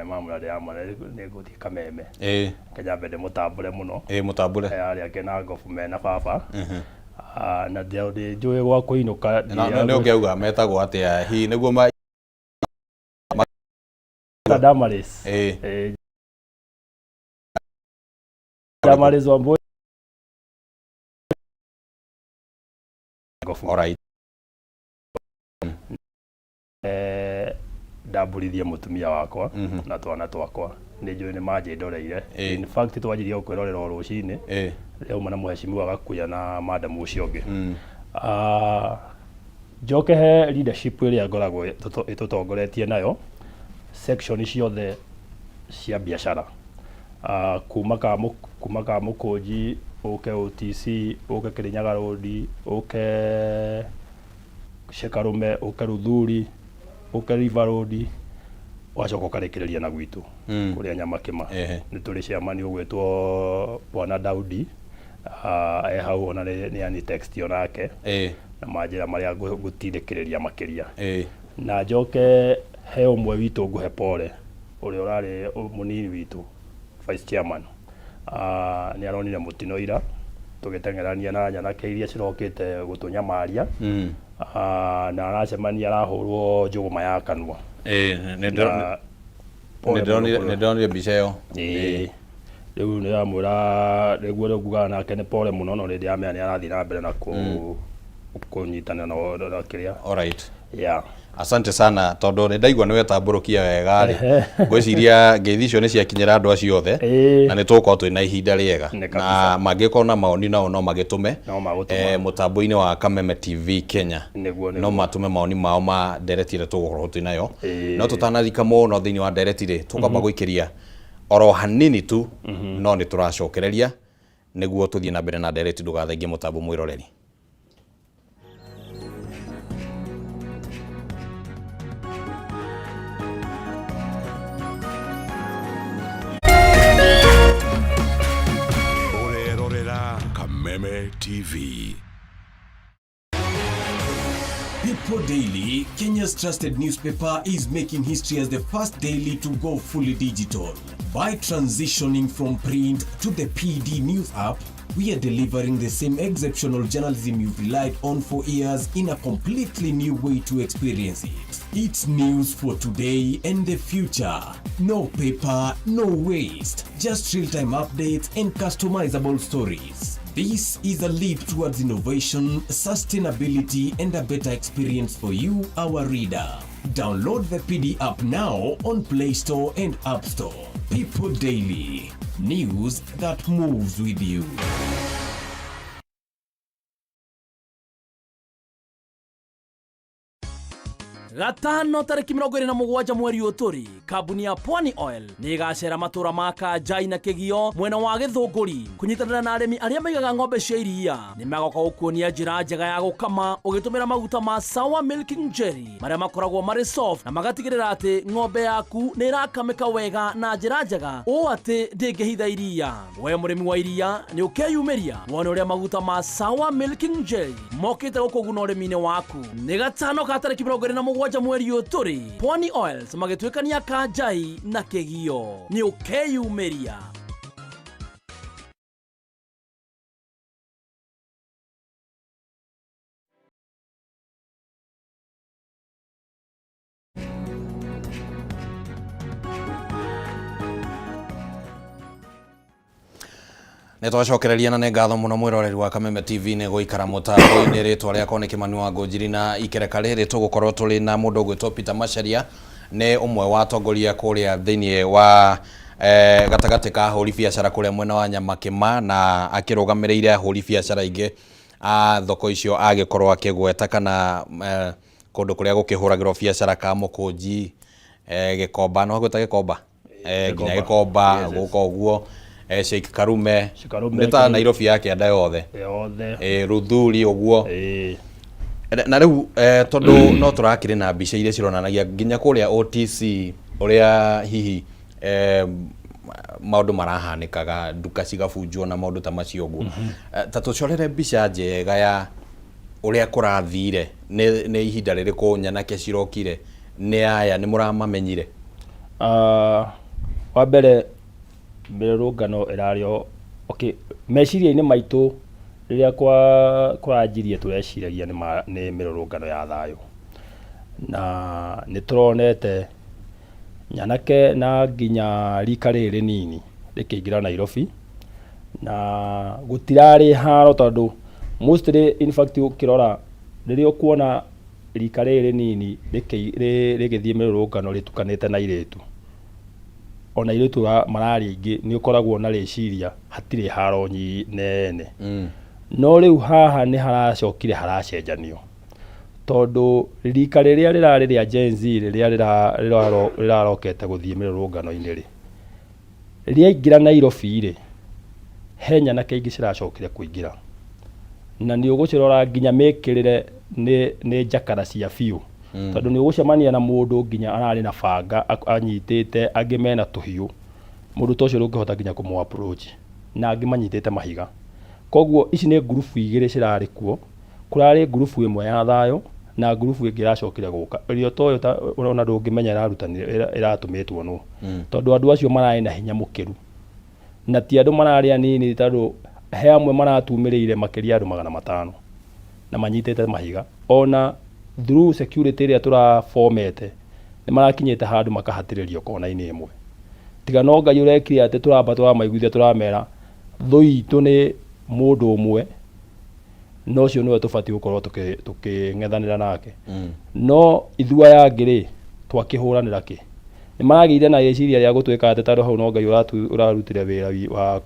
mamwĩra ndĩramwĩra nĩ ngũthiĩ Kameme. Ĩĩ. Reke nyambe ndĩmũtambũre mũno. Ĩĩ, mũtambũre. Arĩa angĩ na ngobu mena baba. Ah, na ndĩ njũĩ gwa kũinũka. Na nĩ ũngĩauga metagwo atĩa hihi nĩguo ma Damaris. Ĩĩ. Eh, Damaris Wambui. Ngobu. Alright. Eh, ndambũrithie mũtumia wakwa na twana twakwa, nĩ njũĩ nĩ manjĩndoreire. Ĩĩ. In fact, twanjirie gũkwĩrorera o rũcinĩ rĩauma na mũheshimiwa Gakuya na madam ũcio ũngĩ. Ah, njoke he leadership ĩrĩa ngoragwo ĩtũtongoretie nayo section ciothe cia biacara. Ah, kuma ka Mũkũnji, ũke OTC, ũke Kĩrĩnyaga Road, ũke Cekarume, ũke Ruthuri, ũke River Road, ũgacoka ũkarĩkĩrĩria na gwitũ kũrĩa Nyamakĩma. Nĩ tũrĩ chairman ũgwĩtwo Bwana Daudi. Ah, e hau ona nĩ ani text onake na manjĩra marĩa ngũtindĩkĩrĩria makĩria. Na njoke he ũmwe witũ ngũhe pole, ũrĩa ũrarĩ mũnini witũ, vice chairman. Ah, nĩ aronire mũtino ira tũgĩteng'erania na nyanake iria cirokĩte gũtũnyamaria. Ah, na aracemania arahũrwo njũgũma ya kanua. Ĩĩ, nĩ Na pole nĩ mũno ndĩronire kũrĩ- nĩ ndĩronire mbica ĩyo. Ĩĩ. Rĩu nĩ ndĩramwĩra nĩguo rĩu ngugaga nake nĩ pole mũno, no nĩ ndĩramenya nĩ arathiĩ na mbere na kũnyitanĩra na kĩrĩa. Alright. Yeah. Asante sana, tondũ nĩ ndaigua nĩ wetambũrũkia wega rĩ, ngwĩciria ngeithi icio nĩ ciakinyĩra andũ acio othe. Na nĩ tũgũkorwo twĩ na ihinda rĩega. Nĩ Na kabisa. mangĩkorwo na maoni nao no magĩtũme No magũtũma. Mũtambo-inĩ wa Kameme TV Kenya. Nĩguo, No nĩguo. matũme maoni mao ma ndereti ĩrĩa tũgũkorwo twĩ nayo. Ĩĩ. No tũtanarika mũno thĩinĩ wa ndereti rĩ, tũkwamba gũikĩria oro hanini tu, no nĩ tũracokereria nĩguo tũthiĩ na mbere na ndereti. Ndũgathengie mũtambo, mwĩroreri. Ũrerorera Kameme TV. People Daily, Kenya's trusted newspaper, is making history as the first daily to go fully digital. By transitioning from print to the PD News app, we are delivering the same exceptional journalism you've relied on for years in a completely new way to experience it. It's news for today and the future. No paper, no waste, just real-time updates and customizable stories. This is a leap towards innovation, sustainability, and a better experience for you, our reader. Download the PD app now on Play Store and App Store. People Daily, news that moves with you. Gatano tarĩki 27 mweri ũyũ tũrĩ, kambuni ya Pwani Oil nĩ ĩgacera matũra ma Kanjai na Kĩgio mwena wa Gĩthũngũri kũnyitanĩra na arĩmi arĩa maigaga ng'ombe cia iria. Nĩ magoka gũkuonia njĩra njega ya gũkama ũgĩtũmĩra maguta ma Sawa Milking Jelly marĩa makoragwo marĩ soft na magatigĩrĩra atĩ ng'ombe yaku nĩ ĩrakamĩka wega na njĩra njega ũũ atĩ ndĩngĩhitha iria. We mũrĩmi wa iria, nĩ ũkeyumĩria wone ũrĩa maguta ma Sawa Milking Jelly mokĩte gũkũguna ũrĩmi-inĩ waku. Nĩ gatano ka tarĩki 27 mweri ũyũ tũrĩ, Pwani Oils magĩtuĩkania Kanjai na Kĩgio. Nĩ ũkeyumĩria. Nĩ twacokereria na nĩ ngatho mũno, mwĩroreri wa Kameme TV, nĩ gũikara mũtambo-inĩ. Rĩtwa rĩakwa nĩ Kĩmani wa Ngũnjiri, na ikereka rĩrĩ tũgũkorwo tũrĩ na mũndũ ũgwĩtwo Peter Macharia, nĩ ũmwe wa atongoria kũrĩa thĩinĩ wa gatagatĩ ka ahũri biacara kũrĩa mwena wa Nyamakĩma, na akĩrũgamĩrĩire ahũri biacara aingĩ a thoko icio agĩkorwo akĩgweta kana kũndũ kũrĩa gũkĩhũragĩrwo biacara ka Mũkũnji, Gĩkomba, no gwĩta Gĩkomba, nginya Gĩkomba. Yes. Gũka ũguo, Sheikh Karume. Sheikh Karume, nĩ ta Nairobi ya kĩanda yothe. Yothe. Ruthuri ũguo. Na rĩu tondũ no tũrakĩrĩ na mbica iria cironanagia nginya kũrĩa OTC ũrĩa hihi maũndũ marahanĩkaga, nduka cigabunjwo na maũndũ ta macio ũguo. Ta tũcorere mbica njega ya ũrĩa kũrathire, nĩ ihinda rĩrĩkũ nyanake cirokire, nĩ aya nĩ mũramamenyire? Ah, Wa mbere mĩrũrũngano ĩrarĩ o okay, meciria-inĩ maitũ rĩrĩa kwa kũranjirie tũreciragia nĩ ma nĩ mĩrũrũngano ya thayũ. Na nĩ tũronete nyanake na nginya rika rĩrĩ rĩnini rĩkĩingĩra Nairobi, na gũtirarĩ haro tondũ mostly in fact ũkĩrora rĩrĩa ũkuona rika rĩrĩ rĩnini rĩgĩthiĩ mĩrũrũngano rĩtukanĩte na airĩtu, ona airĩtu mararĩ aingĩ nĩ ũkoragwo na rĩciria hatirĩ haro nene. No rĩu haha nĩ haracokire haracenjanio tondũ rika rĩrĩa rĩrarĩ rĩa Gen Z rĩrĩa rĩrarokete gũthiĩ mĩrũrũngano-inĩ rĩ, rĩaingĩra Nairobi rĩ, he nyanake ingĩ ciracokire kũingĩra na nĩ ũgũcirora nginya mĩkĩrĩre nĩ njakara cia biũ. Tondũ nĩ ũgũcemania na mũndũ nginya ararĩ na banga anyitĩte, angĩ mena tũhiũ, mũndũ ta ũcio ndũngĩhota nginya kũmũ approach, na angĩ manyitĩte mahiga. Koguo ici nĩ ngurubu igĩrĩ cirarĩ kuo, kũrarĩ ngurubu ĩmwe ya thayũ na ngurubu ĩngĩ ĩracokire gũka ĩrĩa ũtoĩ ona ndũngĩmenya ĩratũmĩtwo nũ. Tondũ andũ acio mararĩ na hinya mũkĩru na ti andũ mararĩ anini, tondũ he amwe maratumĩrĩire makĩria andũ 500 na manyitĩte mahiga. Ona through security ĩrĩa tũrabomete nĩ marakinyĩte handũ makahatĩrĩrio kona-inĩ ĩmwe. Tiga no Ngai ũrekire atĩ tũramba tũramaiguithia tũramera thũ itũ nĩ mũndũ ũmwe na ũcio nĩwe tũbatiĩ gũkorwo tũkĩng'ethanĩra nake. No ithuĩ aya angĩ rĩ, twakĩhũranĩra kĩ? Nĩ maragĩire na rĩciria rĩa gũtwĩka atĩ tondũ hau no Ngai ũrarutire wĩra wa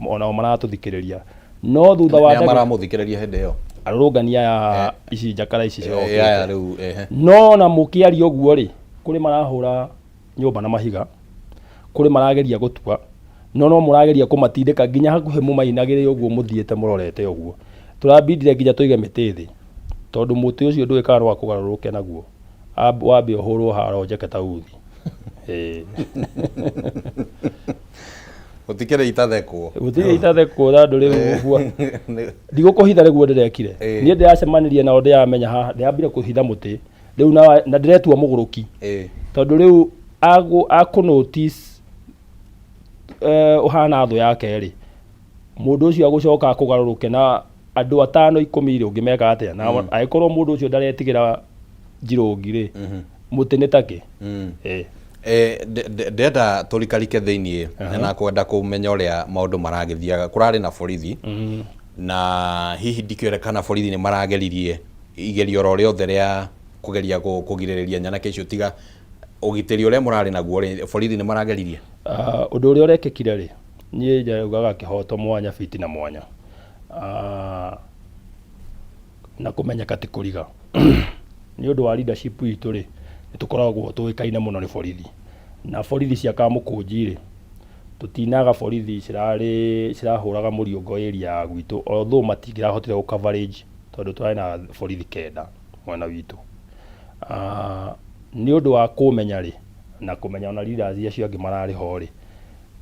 onao maratũthikĩrĩria. No thutha wa Nĩa maramũthikĩrĩria hĩndĩ ĩyo? Arũrũngani aya ici njakara ici cirokĩte. Aya rĩu, ehe. No ona mũkĩaria ũguo rĩ, kũrĩ marahũra nyũmba na mahiga, kũrĩ marageria gũtua, no no mũrageria kũmatindĩka nginya hakuhĩ mũmainagĩrĩre ũguo mũthiĩte mũrorete ũguo. Tũrambindire nginya tũige mĩtĩ thĩ, tondũ mũtĩ ũcio ndũĩ kana no akũgarũrũke naguo, wambe ũhũrwo haro njeke ta uthi. Ĩĩ. Gũtikĩrĩ itathekwo. Gũtirĩ itathekwo tondũ rĩu ũguo ndigũkũhitha nĩguo ndĩrekire. Niĩ ndĩracemanirie nao ndĩramenya haha, ndĩrambire kũhitha mũtĩ rĩu na ndĩretua mũgũrũki. Tondũ rĩu akũ notice ũhana thũ yake rĩ, mũndũ ũcio agũcoka akũgarũrũke na andũ atano 10 rĩ, ũngĩmeka atĩa? Na angĩkorwo mũndũ ũcio ndaretigĩra njirũngi rĩ, mũtĩ nĩ takĩ? Ndĩrenda tũrikarike thĩiniĩ na kwenda kũmenya ũrĩa maũndũ maragĩthiaga. Kũrarĩ na borithi na hihi ndikĩũĩ kana borithi nĩ marageririe igerio oro rĩothe rĩa kũgeria kũgirĩrĩria nyanake icio, tiga ũgitĩri ũrĩa mũrarĩ naguo rĩ, borithi nĩ marageririe? Ũndũ ũrĩa ũrekĩkire rĩ, niĩ njaugaga kĩhoto mwanya biti na mwanya. Na kũmenyeka ti kũriga. Nĩ ũndũ wa leadership itũ rĩ, nĩ tũkoragwo tũĩkaine mũno nĩ borithi. Na borithi cia Kamũkũnji rĩ, tũtinaga borithi cirarĩ cirahũraga mũriũngo area ya gwitũ, although matingĩrahotire gũ coverage tondũ tũrarĩ na borithi 9 mwena witũ. Nĩ ũndũ wa kũmenya rĩ, na kũmenya ona leaders acio angĩ mararĩ ho rĩ,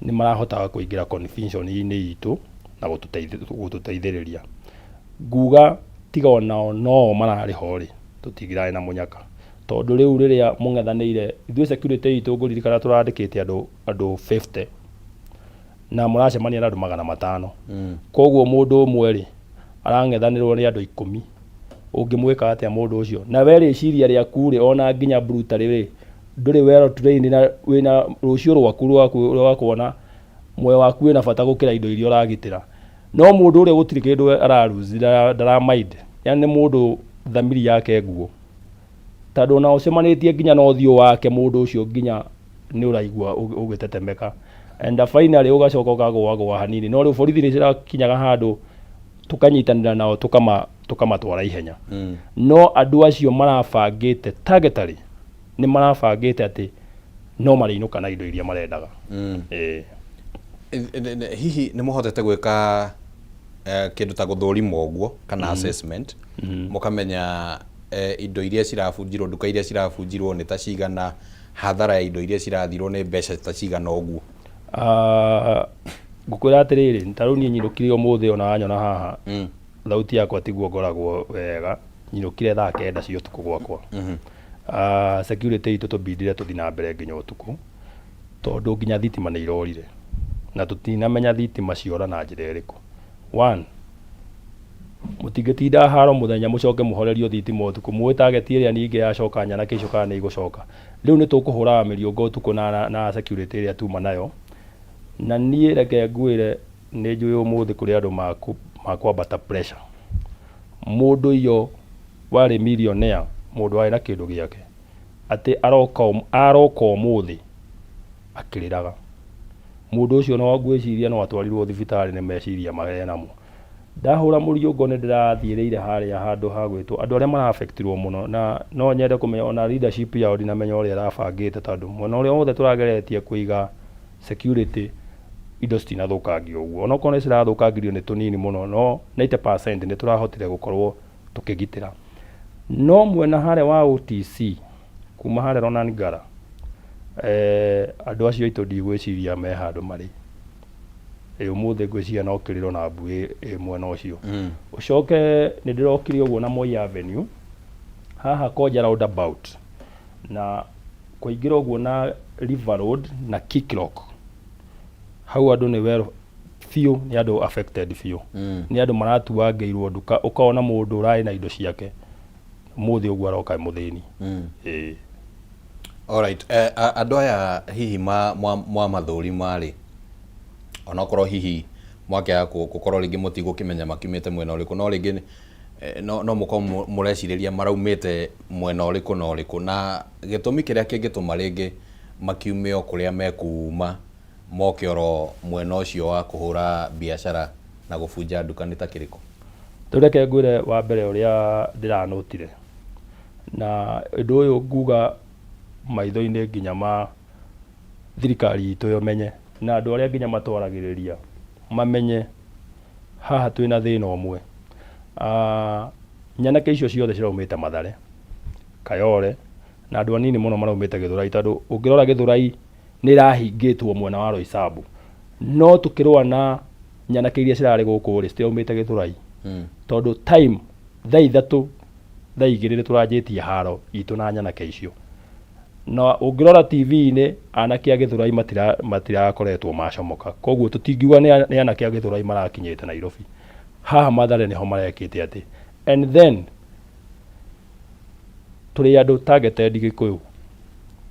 nĩ marahotaga kũingĩra confusion-inĩ itũ na gũtũteithĩrĩria. Nguga tiga onao no mararĩ ho rĩ, tũtingĩrarĩ na mũnyaka. Tondũ rĩu rĩrĩa mũng'ethanĩire, ithuĩ security itũ ngũririkana tũrandĩkĩte andũ 50 na mũracemania na andũ 500. Koguo mũndũ ũmwe rĩ, arang'ethanĩrwo nĩ andũ 10. Ũngĩmwĩka atĩa mũndũ ũcio? Na we rĩciria rĩaku rĩ, ona nginya brutally rĩ, ndũrĩ well trained na wĩna rũciũ rwaku rwa kuona muoyo waku wĩna bata gũkĩra indo iria ũragitĩra. No mũndũ ũrĩa gũtirĩ kĩndũ ara lose, ndara mind. Yani nĩ mũndũ thamiri yake nguũ. Tondũ ona ũcemanĩtie nginya na ũthiũ wake mũndũ ũcio nginya nĩ ũraigua ũgĩtetemeka. And finally ũgacoka ũkagũagũa hanini. No rĩu borithi nĩ cirakinyaga handũ tũkanyitanĩra nao tũkamatwara ihenya. No andũ acio marabangĩte targetary, nĩ marabangĩte atĩ no marĩinũka na indo iria marendaga. Ĩĩ. Hihi nĩ mũhotete gwĩka kĩndũ ta gũthũrima ũguo kana assessment, mũkamenya indo iria cirabunjirwo, nduka iria cirabunjirwo nĩ ta cigana, hathara ya indo iria cirathirwo nĩ mbeca ta cigana ũguo? Ngũkwĩra atĩrĩrĩ, ta rĩu niĩ nyinũkire ũmũthĩ ona wanyona haha, thauti yakwa tiguo ngoragwo wega, nyinũkire thaa 9 cia ũtukũ gwakwa. Security itũ tũbindire tũthiĩ na mbere nginya ũtukũ. Tondũ nginya thitima nĩ irorire na tũtinamenya thitima ciora na njĩra ĩrĩkũ. One, mũtingĩtinda haro mũthenya mũcoke mũhorerio thitima ũtukũ, mũĩ target ĩrĩa ningĩ yacoka nyanake icio kana nĩ igũcoka. Rĩu nĩ tũkũhũraga mĩriũngũ ũtukũ na security ĩrĩa tuma nayo. Na niĩ reke ngwĩre nĩ njũĩ ũmũthĩ kũrĩ andũ makwambata pressure. Mũndũ iyo warĩ millionaire, mũndũ warĩ na kĩndũ gĩake, atĩ aroka aroka ũmũthĩ akĩrĩraga. Mũndũ ũcio no ngwĩciria no atwarirwo thibitarĩ nĩ meciria marĩa enamo. Ndahũra mũriũngo nĩ ndĩrathiĩrĩire harĩa handũ ha gwĩtwo andũ arĩa mara affect irwo mũno, na no nyende kũmenya ona leadership yao ndinamenya ũrĩa ĩrabangĩte, tondũ mwena ũrĩa wothe tũrageretie kũiga security indo citinathũkangio ũguo. Onokorwo nĩ cirathũkangirio nĩ tũnini mũno, no 90% nĩ tũrahotire gũkorwo tũkĩgitĩra. No mwena harĩa wa OTC kuma harĩa Ronangara, andũ acio aitũ ndigwĩciria me handũ marĩ. Ĩ ũmũthĩ ngwĩciria no kĩrĩro na mbuĩ ĩ mwena ũcio. Ũcoke nĩ ndĩrokire ũguo na Moi Avenue haha Koja roundabout na kũingĩra ũguo na River Road na Kikrock, hau andũ nĩ well biũ, nĩ andũ affected biũ. Nĩ andũ maratuangĩirwo nduka, ũkona mũndũ ũrarĩ na indo ciake ũmũthĩ ũguo aroka e mũthĩni. Ĩĩ. Alright, andũ aya hihi mwamathũrima rĩ, onokorwo hihi mwakĩaga gũkorwo rĩngĩ mũtigũkĩmenya makiumĩte mwena ũrĩkũ, no rĩngĩ no mũkorwo mũrecirĩria maraumĩte mwena ũrĩkũ na ũrĩkũ, na gĩtũmi kĩrĩa kĩngĩtũma rĩngĩ makiume o kũrĩa mekuma moke oro mwena ũcio wa kũhũra biacara na gũbunja nduka nĩ ta kĩrĩkũ? Rĩu reke ngwĩre wa mbere ũrĩa ndĩranotire, na ũndũ ũyũ nguga maitho-inĩ nginya ma thirikari itũ ĩmenye, na andũ arĩa nginya matwaragĩrĩria mamenye haha twĩna thĩna ũmwe. Nyanake icio ciothe ciraumĩte Mathare, Kayole, na andũ anini mũno maraumĩte Gĩthũrai, tondũ ũngĩrora Gĩthũrai nĩ ĩrahingĩtwo mwena wa Roysambu, no tũkĩrũa na nyanake iria cirarĩ gũkũ rĩ, citiraumĩte Gĩthũrai, tondũ time thaa 3 thaa 2 nĩ tũranjĩtie haro itũ na nyanake icio. Na ũngĩrora TV-inĩ anake a Gĩthũrai matirakoretwo macomoka, koguo tũtingiuga nĩ anake a Gĩthũrai marakinyĩte Nairobi. Haha Mathare nĩho marekĩte atĩ, and then tũrĩ andũ targeted Gĩkũyũ.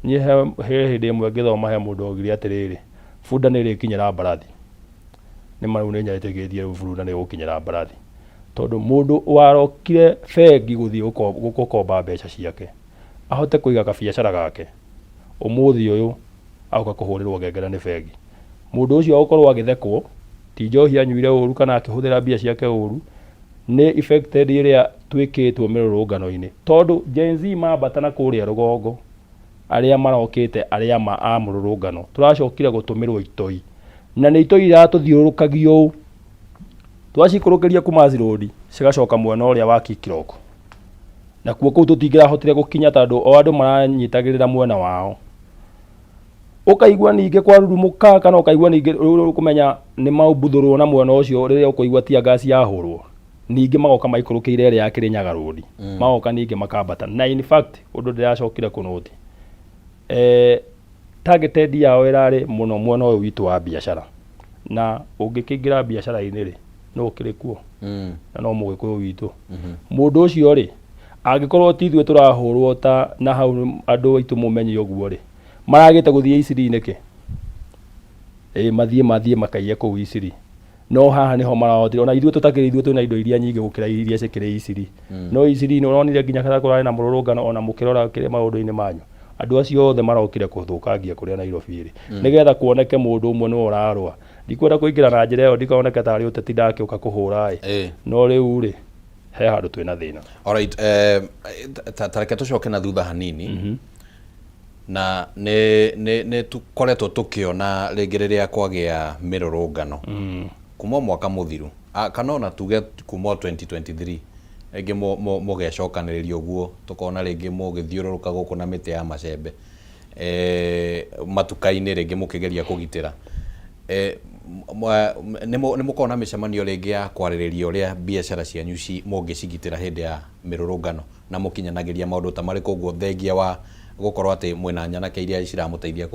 Niĩ he hĩndĩ ĩmwe ngĩthoma he mũndũ augire atĩrĩrĩ, bunda nĩ ĩrĩkinyĩra mbarathi. Nĩ ma rĩu nĩ nyetĩkĩtie rĩu bunda nĩ ĩgũkinyĩra mbarathi, tondũ mũndũ warokire bengi gũthiĩ gũkomba mbeca ciake ahote kũiga kabiacara gake, ũmũthĩ ũyũ agoka kũhũrĩrwo ngengere nĩ bengi. Mũndũ ũcio agũkorwo agĩthekwo, ti njohi anyuire ũru kana akĩhũthĩra mbia ciake ũru, nĩ affected ĩrĩa twĩkĩtwo mĩrũrũngano-inĩ, tondũ Gen Z mambata na kũrĩa rũgongo, arĩa marokĩte arĩa ma a mũrũrũngano, tũracokire gũtũmĩrwo itoi, na nĩ itoi iratũthiũrũrũkagia ũũ, twacikũrũkĩria kuma Road cigacoka mwena ũrĩa wa Kikiroko, nakuo kũu tũtingĩrahotire gũkinya tondũ o andũ maranyitagĩrĩra mwena wao. Ũkaigua ningĩ kwarurumũka kana ũkaigua ningĩ rĩu ũkũmenya nĩ maumbuthũrwo na mwena ũcio rĩrĩa ũkũigua tear gas yahũrwo, ningĩ magoka maikũrũkĩire ĩrĩa ya Kĩrĩnyaga Road, magoka ningĩ makambata. Na in fact ũndũ ndĩracokire kũnũti, targeted yao ĩrarĩ mũno mwena ũyũ witũ wa biacara, na ũngĩkĩingĩra biacara-inĩ rĩ, nũ ũkĩrĩ kuo? Na no mũgĩkũyũ witũ. Mũndũ ũcio rĩ, angĩkorwo ti ithuĩ tũrahũrwo ta na hau andũ aitũ mũmenye ũguo rĩ, maragĩte gũthiĩ Isiri nĩkĩ? Ĩĩ mathiĩ makaiye kũu Isiri. No haha nĩho marahotire, ona ithuĩ tũtakĩrĩ ithuĩ twĩna indo iria nyingĩ gũkĩra iria cikĩrĩ Isiri. No Isiri nĩ ũronire nginya harĩa kũrarĩ na mũrũrũngano ona mũkĩrora kĩrĩa maũndũ-inĩ manyu. Andũ acio othe marokire kũthũkangia kũrĩa Nairobi rĩ, nĩgetha kuoneke mũndũ ũmwe nĩwe ũrarũa. Ndikwenda kũingĩra na njĩra ĩyo ndikoneke tarĩ ũteti ndakĩũka kũhũra ĩ. No rĩu rĩ, he handũ twĩna thĩna. Alright, ta reke tũcoke na thutha hanini. Na nĩ tũkoretwo tũkĩona rĩngĩ rĩrĩa kwagĩa mĩrũrũngano kuma mwaka mũthiru, kana ona tuge kuma 2023, rĩngĩ mũgecokanĩrĩria ũguo, tũkona rĩngĩ mũgĩthiũrũrũka gũkũ na mĩtĩ ya macembe, matuka-inĩ rĩngĩ mũkĩgeria kũgitĩra. Nĩ mũkoragwo na mĩcemanio rĩngĩ ya kwarĩrĩria ũrĩa biacara cianyu mũngĩcigitĩra hĩndĩ ya mĩrũrũngano, na mũkinyanagĩria maũndũ ta marĩkũ ũguo thengia wa gũkorwo atĩ mwĩna nyanake iria ciramũteithia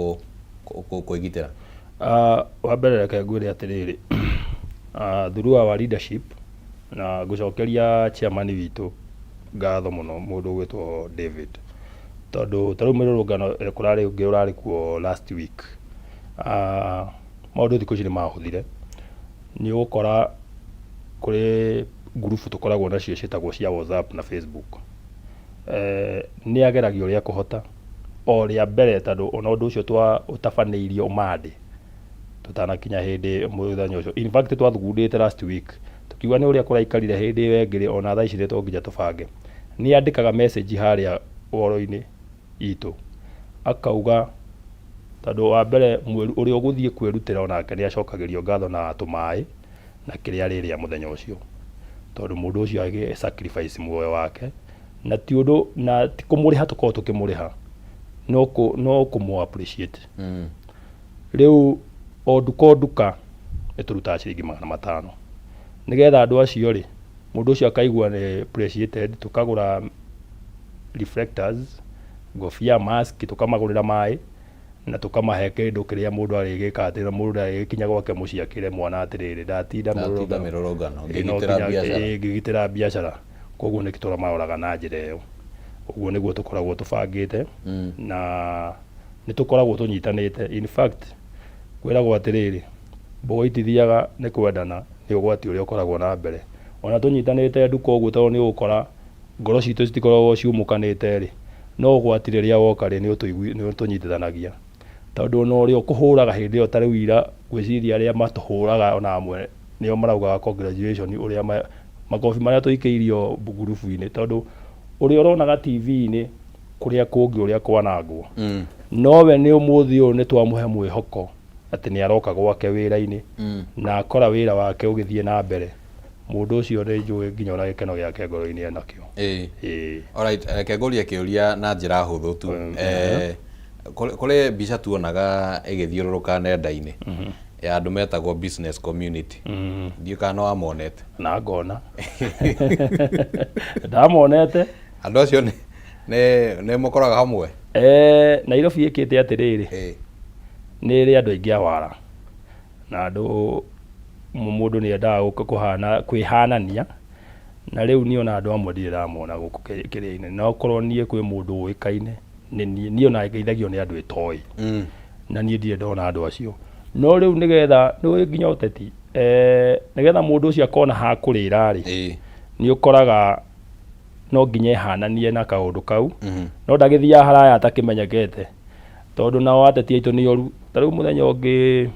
Kwĩgitĩra. Wa mbere reke ngwĩre atĩrĩrĩ, through our leadership, na ngũcokeria chairman witũ ngatho mũno, mũndũ ũgwĩtwo David, tondũ ta rĩu mĩrũrũngano kũrarĩ ũngĩ ũrarĩ kuo last week. Maũndũ thikũ ici nĩ mahũthire, nĩ ũgũkora kũrĩ ngurubu tũkoragwo nacio ciĩtagwo cia WhatsApp na Facebook. Nĩ ageragia ũrĩa ekũhota o rĩa mbere, tondũ ona ũndũ ũcio twa ũtabanĩirio Monday tũtanakinya hĩndĩ mũthenya ũcio. In fact twathugundĩte last week, tũkiuga nĩ ũrĩa kũraikarire hĩndĩ ĩyo ĩngĩ rĩ, ona thaa ici nĩ to nginya tũbange. Nĩ andĩkaga message harĩa wall-inĩ itũ akauga, tondũ wa mbere ũrĩa ũgũthiĩ kwĩrutĩra onake nĩ acokagĩrio ngatho na tũmaĩ na kĩrĩa arĩrĩa mũthenya ũcio, tondũ mũndũ ũcio agĩ sacrifice muoyo wake, na ti ũndũ na ti kũmũrĩha tũkoragwo tũkĩmũrĩha, no kũmũ appreciate. Rĩu o nduka o nduka nĩ tũrutaga ciringi 500 nĩgetha andũ acio rĩ, mũndũ ũcio akaigua nĩ appreciated. Tũkagũra reflectors, ngobia, mask, tũkamagũrĩra maĩ na tũkamahe kĩndũ kĩrĩa mũndũ arĩgĩka atĩ mũndũ arĩgĩkinya gwake mũciĩ akĩre mwana atĩrĩrĩ, ndatinda Ndatinda mĩrũrũngano mĩrũrũngano ngĩgitĩra biacara. Ngĩgitĩra biacara. Koguo nĩ tũramaroraga na njĩra ĩyo. Ũguo nĩguo tũkoragwo tũbangĩte na nĩ tũkoragwo tũnyitanĩte. In fact kwĩragwo atĩrĩrĩ, mbogo itithiaga nĩ kwendana, nĩ ũgwati ũrĩa ũkoragwo na mbere. Ona tũnyitanĩte nduka ũguo, tondũ nĩ ũgũkora ngoro citũ citikoragwo ciumũkanĩte rĩ, no ũgwati rĩrĩa woka rĩ, nĩ ũtũnyitithanagia, tondũ ona ũrĩa ũkũhũraga hĩndĩ ĩyo, ta rĩu ira ngwĩciria arĩa matũhũraga ona amwe nĩo maraugaga congratulation, ũrĩa makobi marĩa tũikĩirio ngurubu-inĩ, tondũ ũrĩa ũronaga TV-inĩ kũrĩa kũngĩ ũrĩa kwanangwo, nowe nĩ ũmũthĩ ũyũ nĩ twamũhe mwĩhoko atĩ nĩ aroka gwake wĩra-inĩ na akora wĩra wake ũgĩthiĩ na mbere. Mũndũ ũcio nĩ njũĩ nginya ona gĩkeno gĩake ngoro-inĩ enakĩo. Ĩĩ. Alright, reke ngũrie kĩũria na njĩra hũthũ tu. Kũrĩ mbica tuonaga ĩgĩthiũrũrũka nenda-inĩ ya andũ metagwo business community. Ndiũĩ kana nĩ wamonete. Na ngona ndamonete. Andũ acio nĩ mũkoraga hamwe? Nairobi ĩkĩte atĩrĩrĩ, nĩ ĩrĩ andũ aingĩ awara na andũ mũndũ nĩ endaga kũhana kwĩhanania, na rĩu niĩ ona andũ amwe ndirĩ ndamona gũkũ kĩrĩa-inĩ. No korwo niĩ kwĩ mũndũ ũĩkaine nĩ niĩ, niĩ ona ngeithagio nĩ andũ ĩtoĩ na niĩ ndirĩ ndona andũ acio. No rĩu nĩgetha nĩ nginya ũteti, nĩgetha mũndũ ũcio akona ha kũrĩra rĩ, nĩ ũkoraga no nginya ehananie na kaũndũ kau, no ndagĩthiaga haraya atakĩmenyekete, tondũ nao ateti aitũ nĩ oru. Ta rĩu mũthenya ũngĩ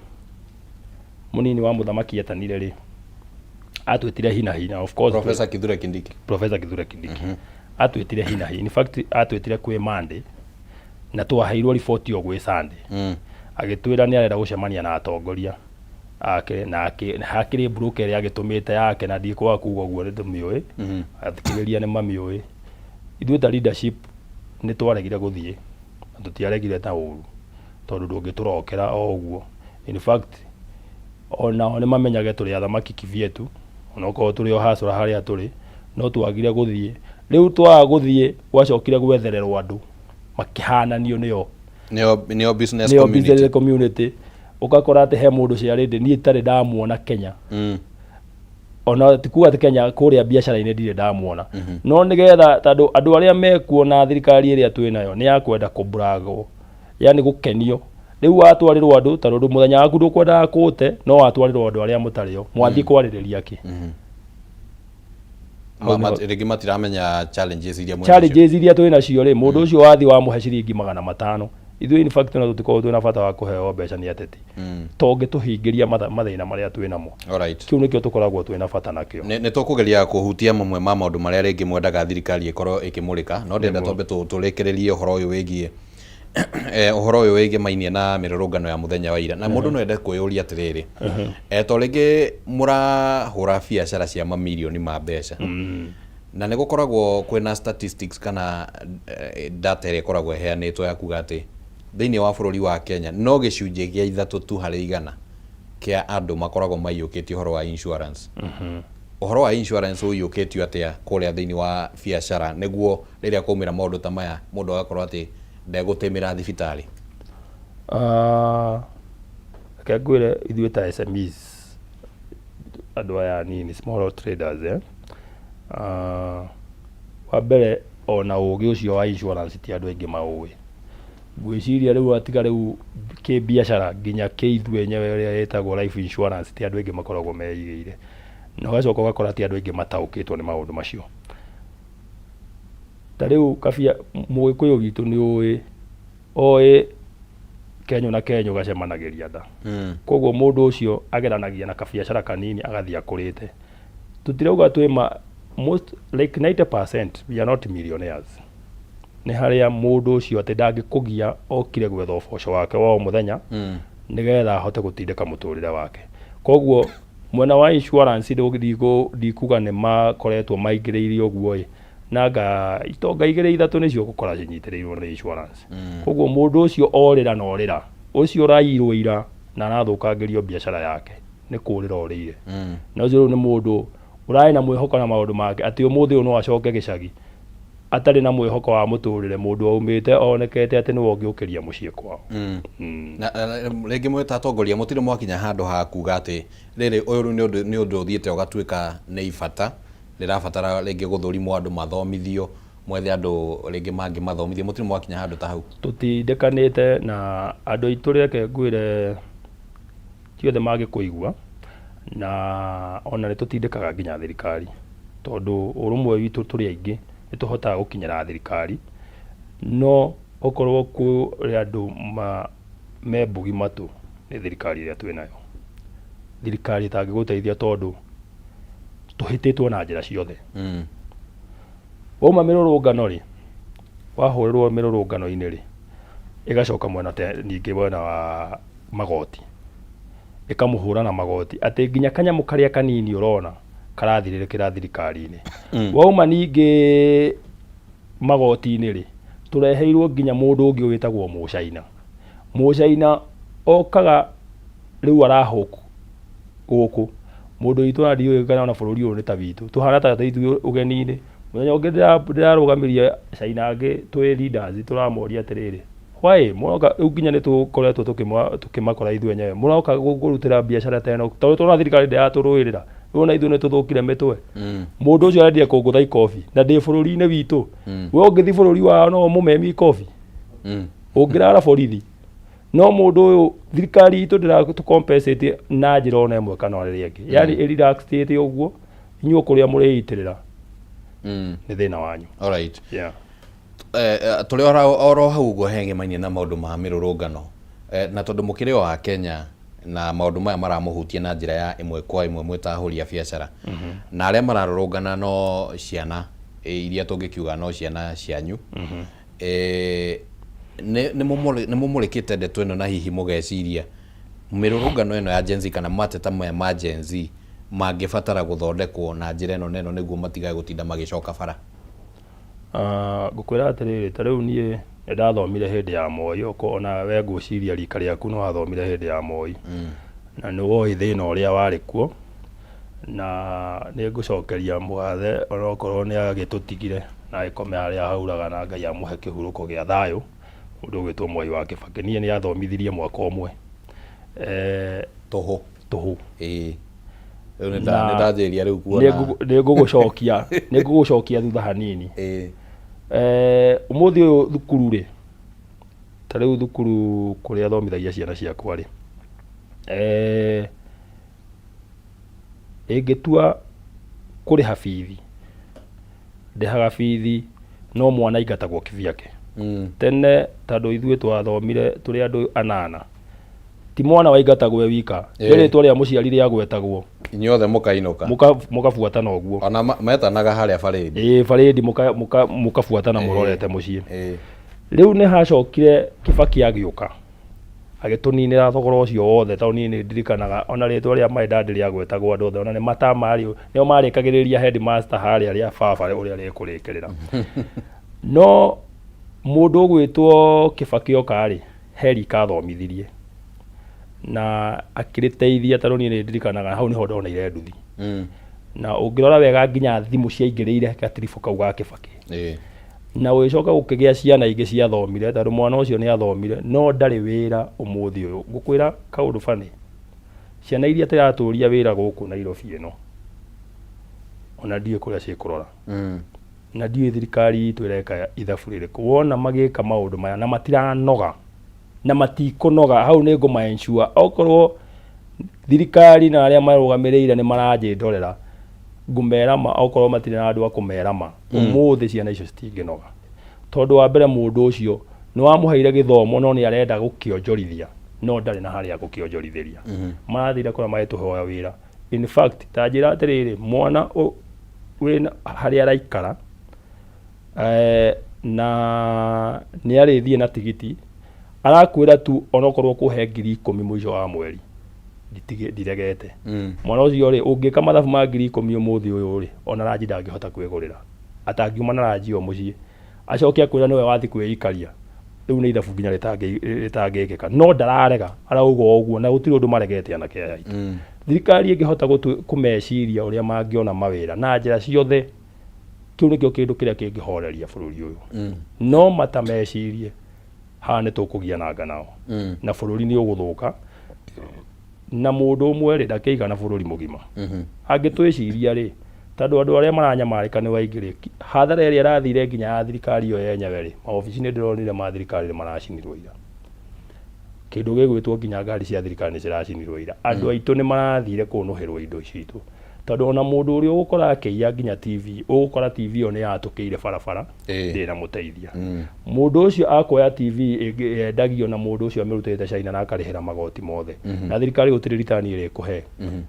mũnini wa mũthamaki etanire rĩ, atwĩtire hi na hi, na of course Professor Kithure Kindiki. Professor Kithure Kindiki atwĩtire hi na hi. In fact atwĩtire kwĩ Monday na twaheirwo riboti o gwĩ Sunday. Agĩtwĩra nĩ arenda gũcemania na atongoria ake na hakĩrĩ broker ĩrĩa agĩtũmĩte yake, na ndikwaga kuga ũguo nĩ tũmĩũĩ, athikĩrĩria nĩ mamĩũĩ. Ithuĩ ta leadership nĩ twaregire gũthiĩ, na tũtiaregire ta ũru, tondũ ndũngĩtũrokera o ũguo. In fact onao nĩ mamenyage tũrĩ athamaki kivyetu, onokorwo tũrĩ o hacũra harĩa tũrĩ, no twagire gũthiĩ. Rĩu twaga gũthiĩ gwacokire gwethererwo andũ makĩhananio nĩo. Nĩo business nĩo community. Business community. Ũgakora atĩ he mũndũ ciarĩndĩ niĩ itarĩ ndamuona Kenya, ona ti kuga atĩ Kenya kũrĩa biacara-inĩ ndirĩ ndamuona, no nĩgetha tondũ andũ arĩa mekuona thirikari ĩrĩa twĩ nayo nĩ ya kwenda kũbragwo, yani gũkenio. Rĩu watwarĩrwo andũ, tondũ mũthenya waku ndũkwendaga kũũte, no watwarĩrwo andũ arĩa mũtarĩ o mwathiĩ kwarĩrĩria kĩ? Rĩngĩ matiramenya challenges iria mwĩ nacio. Challenges iria twĩ nacio rĩ, mũndũ ũcio wathiĩ wamũhe ciringi 500, ithuĩ in fact ona tũtikoragwo twĩna bata wa kũheo mbeca nĩ ateti, to ũngĩtũhingĩria mathĩna marĩa twĩ namo. Kĩu nĩkĩo tũkoragwo twĩna bata nakĩo. Nĩ tũkũgeria kũhutia mamwe ma maũndũ marĩa rĩngĩ mwendaga thirikari ĩkorwo ĩkĩmũrĩka, no ndĩrenda twambe tũrĩkĩrĩrie ũhoro ũyũ wĩgiĩ ũhoro ũyũ wĩgĩmainie na mĩrũrũngano ya mũthenya wa ira. Na mũndũ no ende kwĩyũria atĩrĩrĩ, to rĩngĩ mũrahũra biacara cia mamirioni ma mbeca, na nĩ gũkoragwo kwĩna statistics kana data ĩrĩa ĩkoragwo ĩheanĩtwo ya kuga atĩ thĩinĩ wa bũrũri wa Kenya no gĩcunjĩ gĩa 3 tu harĩ igana kĩa andũ makoragwo maiyũkĩtie ũhoro wa insurance. Ũhoro wa insurance ũiyũkĩtio atĩa kũrĩa thĩinĩ wa biacara, nĩguo rĩrĩa kwaumĩra maũndũ ta maya mũndũ agakorwo atĩ ndegũtĩmĩra thibitarĩ? Ah, reke ngwĩre ithuĩ ta SMEs andũ aya anini small traders eh? Ah, wa mbere ona ũgĩ ũcio wa insurance ti andũ aingĩ maũĩ. Ngwĩciria rĩu atiga rĩu kĩbiacara nginya kĩithuĩ enyewe ĩrĩa ĩtagwo life insurance ti andũ aingĩ makoragwo meigĩire. Na ũgacoka ũgakora ti andũ aingĩ mataũkĩtwo nĩ maũndũ macio. Ta rĩu kabia mũgĩkũyũ witũ nĩ ũĩ oĩ kenyũ na kenyũ gacemanagĩria nda. Koguo mũndũ ũcio ageranagia na kabiacara kanini agathiĩ akũrĩte. Tũtirauga twĩ ma most like 90% we are not millionaires. Nĩ harĩa mũndũ ũcio atĩ ndangĩkũgia okire gwetha ũboco wake wa o mũthenya nĩgetha ahote gũtindĩka mũtũrĩre wake. Koguo mwena wa insurance ndikuga nĩ makoretwo maingĩrĩire ũguo ĩ, nanga itonga igĩrĩ ithatũ nĩcio ũgũkora cinyitĩrĩirwo nĩ insurance. Koguo mũndũ ũcio orĩra na orĩra, ũcio ũraiyirwo ira na arathũkangĩrio biacara yake nĩ kũrĩra orĩire. Na ũcio rĩu nĩ mũndũ ũrarĩ na mwĩhoko na maũndũ make atĩ ũmũthĩ ũyũ no acoke gĩcagi atarĩ na mwĩhoko wa mũtũrĩre, mũndũ aumĩte onekete atĩ nĩwe ũngĩũkĩria mũciĩ kwao. Na rĩngĩ mwĩ ta atongoria mũtirĩ mwakinya handũ ha kuga atĩ rĩrĩ ũyũ rĩu nĩ ũndũ ũthiĩte ũgatuĩka nĩ ibata rĩrabatara rĩngĩ gũthũrimwo andũ mathomithio mwethe andũ rĩngĩ mangĩmathomithia mũtirĩ mwakinya handũ ta hau? Tũtindĩkanĩte na andũ aitũ reke ngwĩre ti othe mangĩkũigua na ona nĩ tũtindĩkaga nginya thirikari tondũ ũrũmwe witũ tũrĩ aingĩ nĩ tũhotaga gũkinyĩra thirikari no okorwo kũrĩ andũ me mbugi matũ nĩ thirikari ĩrĩa twĩnayo. Thirikari ĩtangĩgũteithia tondũ tũhĩtĩtwo na njĩra ciothe. Wauma mĩrũrũngano rĩ, wahũrĩrwo mĩrũrũngano-inĩ rĩ, ĩgacoka mwena ningĩ mwena wa magoti, ĩkamũhũra na magoti atĩ nginya kanyamũ karĩa kanini ũrona karathirĩrĩkĩra thirikari-inĩ. Wauma ningĩ magoti-inĩ rĩ, tũreheirwo nginya mũndũ ũngĩ wĩtagwo mũcaina. Mũcaina okaga rĩu arahũk gũkũ, mũndũ witũ ona ndiũĩ kana ona bũrũri ũyũ nĩ ta witũ, tũhana ta ithuĩ ũgeni-inĩ. Mũthenya ũngĩ ndĩrarũgamirie caina angĩ twĩ leaders tũramoria atĩrĩrĩ, why mũroka rĩu nginya nĩ tũkoretwo tũkĩmakora ithuĩ enyewe, mũroka kũrutĩra biacara ta ĩno tondũ tũrona thirikari ndĩratũrũĩrĩra, rĩu ona ithuĩ nĩ tũthũkire mĩtwe. Mũndũ ũcio arendire kũngũtha ikobi na ndĩ bũrũri-inĩ witũ. We ũngĩthiĩ bũrũri wao no ũmũmemie ikobi? Ũngĩrara borithi? No mũndũ ũyũ thirikari itũ ndĩratũ compensate na njĩra ona ĩmwe kana ĩrĩa ĩngĩ. Yaani ĩ relaxed ũguo, inyuĩ kũrĩa mũrĩitĩrĩra nĩ thĩna wanyu. Alright. Yeah. Tũrĩ oro hau ũguo hegemaine na maũndũ ma mĩrũrũngano na tondũ mũkĩrĩ o a Kenya na maũndũ maya maramũhutia na njĩra ya ĩmwe kwa ĩmwe mwĩ ta ahũri a biacara na arĩa mararũrũngana no ciana iria tũngĩkiuga no ciana cianyu, nĩ mũmũrĩkĩte ndeto ĩno na hihi mũgeciria mĩrũrũngano ĩno ya Gen Z kana mateta maya ma Gen Z mangĩbatara gũthondekwo na njĩra ĩno na ĩno nĩguo matigage gũtinda magĩcoka bara? Ngũkwĩra atĩrĩrĩ, ta rĩu niĩ nĩ ndathomire hĩndĩ ya Moi, ona we ngwĩciria rika rĩaku nĩ wathomire hĩndĩ ya Moi, na nĩ woĩ thĩna ũrĩa warĩ kuo, na nĩ ngũcokeria mũgathe onokorwo nĩ agĩtũtigire na agĩkome harĩa hauraga na Ngai amũhe kĩhurũko gĩa thayũ, mũndũ ũgwĩtwo Mwai wa Kĩbakĩ. Niĩ nĩ athomithirie mwaka ũmwe tũhũ. Tũhũ. Ĩĩ. Rĩu nĩ ndanjĩrĩria rĩu kuona. Nĩ ngũgũcokia thutha hanini. Ũmũthĩ ũyũ thukuru rĩ, ta rĩu thukuru kũrĩa thomithagia ciana ciakwa rĩ, ĩngĩtua kũrĩha bithi, ndĩhaga bithi no mwana aingatagwo kivyake. Tene tondũ ithuĩ twathomire tũrĩ andũ anana, ti mwana waingatagwo e wika, nĩ rĩtwa rĩa mũciari rĩagwetagwo. Inyuothe mũkainũka. Mũkabuatana ũguo. Ona metanaga harĩa barĩndi. Ĩĩ, barĩndi mũkabuatana mũrorete mũciĩ. Rĩu nĩ hacokire Kibaki agĩũka agĩtũninĩra thogora ũcio wothe tondũ niĩ nĩ ndirikanaga ona rĩtwa rĩa my dad rĩagwetagwo andũ othe ona nĩ matamarĩ nĩo marĩkagĩrĩria headmaster harĩa rĩa baba ũrĩa rĩkũrĩkĩrĩra. No mũndũ ũgwĩtwo Kibaki oka rĩ, he rika athomithirie na akĩrĩteithia tondũ niĩ nĩ ndirikanaga hau nĩho ndoneire nduthi. Na ũngĩrora wega nginya thimũ ciaingĩrĩire gatiribũ kau ga Kibaki. Na gũgĩcoka gũkĩgĩa ciana ingĩ ciathomire, tondũ mwana ũcio nĩ athomire no ndarĩ wĩra ũmũthĩ ũyũ. Ngũkwĩra kaũndũ funny, ciana iria tĩratũria wĩra gũkũ Nairobi ĩno, ona ndiũĩ kũrĩa cikũrora. Na ndiũĩ thirikari itũ ĩreka ithabu rĩrĩkũ. Wona magĩka maũndũ maya na matiranoga, na matikũnoga, hau nĩ ngũma ensure okorwo thirikari na arĩa marũgamĩrĩire nĩ maranjĩndorera, ngũmera ma okorwo matirĩ na andũ a kũmera ma, ũmũthĩ ciana icio citingĩnoga. Tondũ wa mbere mũndũ ũcio nĩ wamũheire gĩthomo no nĩ arenda gũkĩonjorithia, no ndarĩ na harĩa gũkĩonjorithĩria. Marathire kũrĩa magĩtũhoya wĩra. In fact, ta njĩra atĩrĩrĩ, mwana wĩna harĩa araikara, na nĩ arĩthiĩ na tigiti, arakwĩra tu onokorwo ũkũhe 10,000 mũico wa mweri, ndiregete. Mwana ũcio rĩ, ũngĩka mathabu ma 10,000 ũmũthĩ ũyũ rĩ, ona ranji ndangĩhota kwĩgũrĩra. Atangiuma na ranji o mũciĩ. Acoke akwĩra nĩwe wathiĩ kwĩikaria. Rĩu nĩ ithabu nginya rĩtangĩkĩka. No ndararega, arauga o ũguo na gũtirĩ ũndũ maregete anake aya aitũ. Thirikari ĩngĩhota kũmeciria ũrĩa mangĩona mawĩra na njĩra ciothe, kĩu nĩkĩo kĩndũ kĩrĩa kĩngĩhoreria bũrũri ũyũ. No matamecirie, haha nĩ tũkũgiananga nao. Na bũrũri nĩ ũgũthũka. Na mũndũ ũmwe rĩ, ndakĩigana bũrũri mũgima. Angĩtwĩciria rĩ, tondũ andũ arĩa maranyamarĩka nĩ waingĩ rĩ, hathara ĩrĩa ĩrathire nginya ya thirikari ĩyo yenyewe rĩ, maobici nĩ ndĩronire ma thirikari nĩ maracinirwo ira. Kĩndũ gĩgwĩtwo nginya ngari cia thirikari nĩ ciracinirwo ira. Andũ aitũ nĩ marathire kũnũhĩrwo indo citũ. Tondũ ona mũndũ ũrĩa ũgũkora akĩiya nginya TV, ũgũkora TV ĩyo nĩ yatũkĩire barabara, ndĩnamũteithia. Mũndũ ũcio akuoya TV ĩngĩ yendagio na mũndũ ũcio amĩrutĩte China na akarĩhĩra magoti mothe. Na thirikari gũtirĩ return ĩrĩkũhe.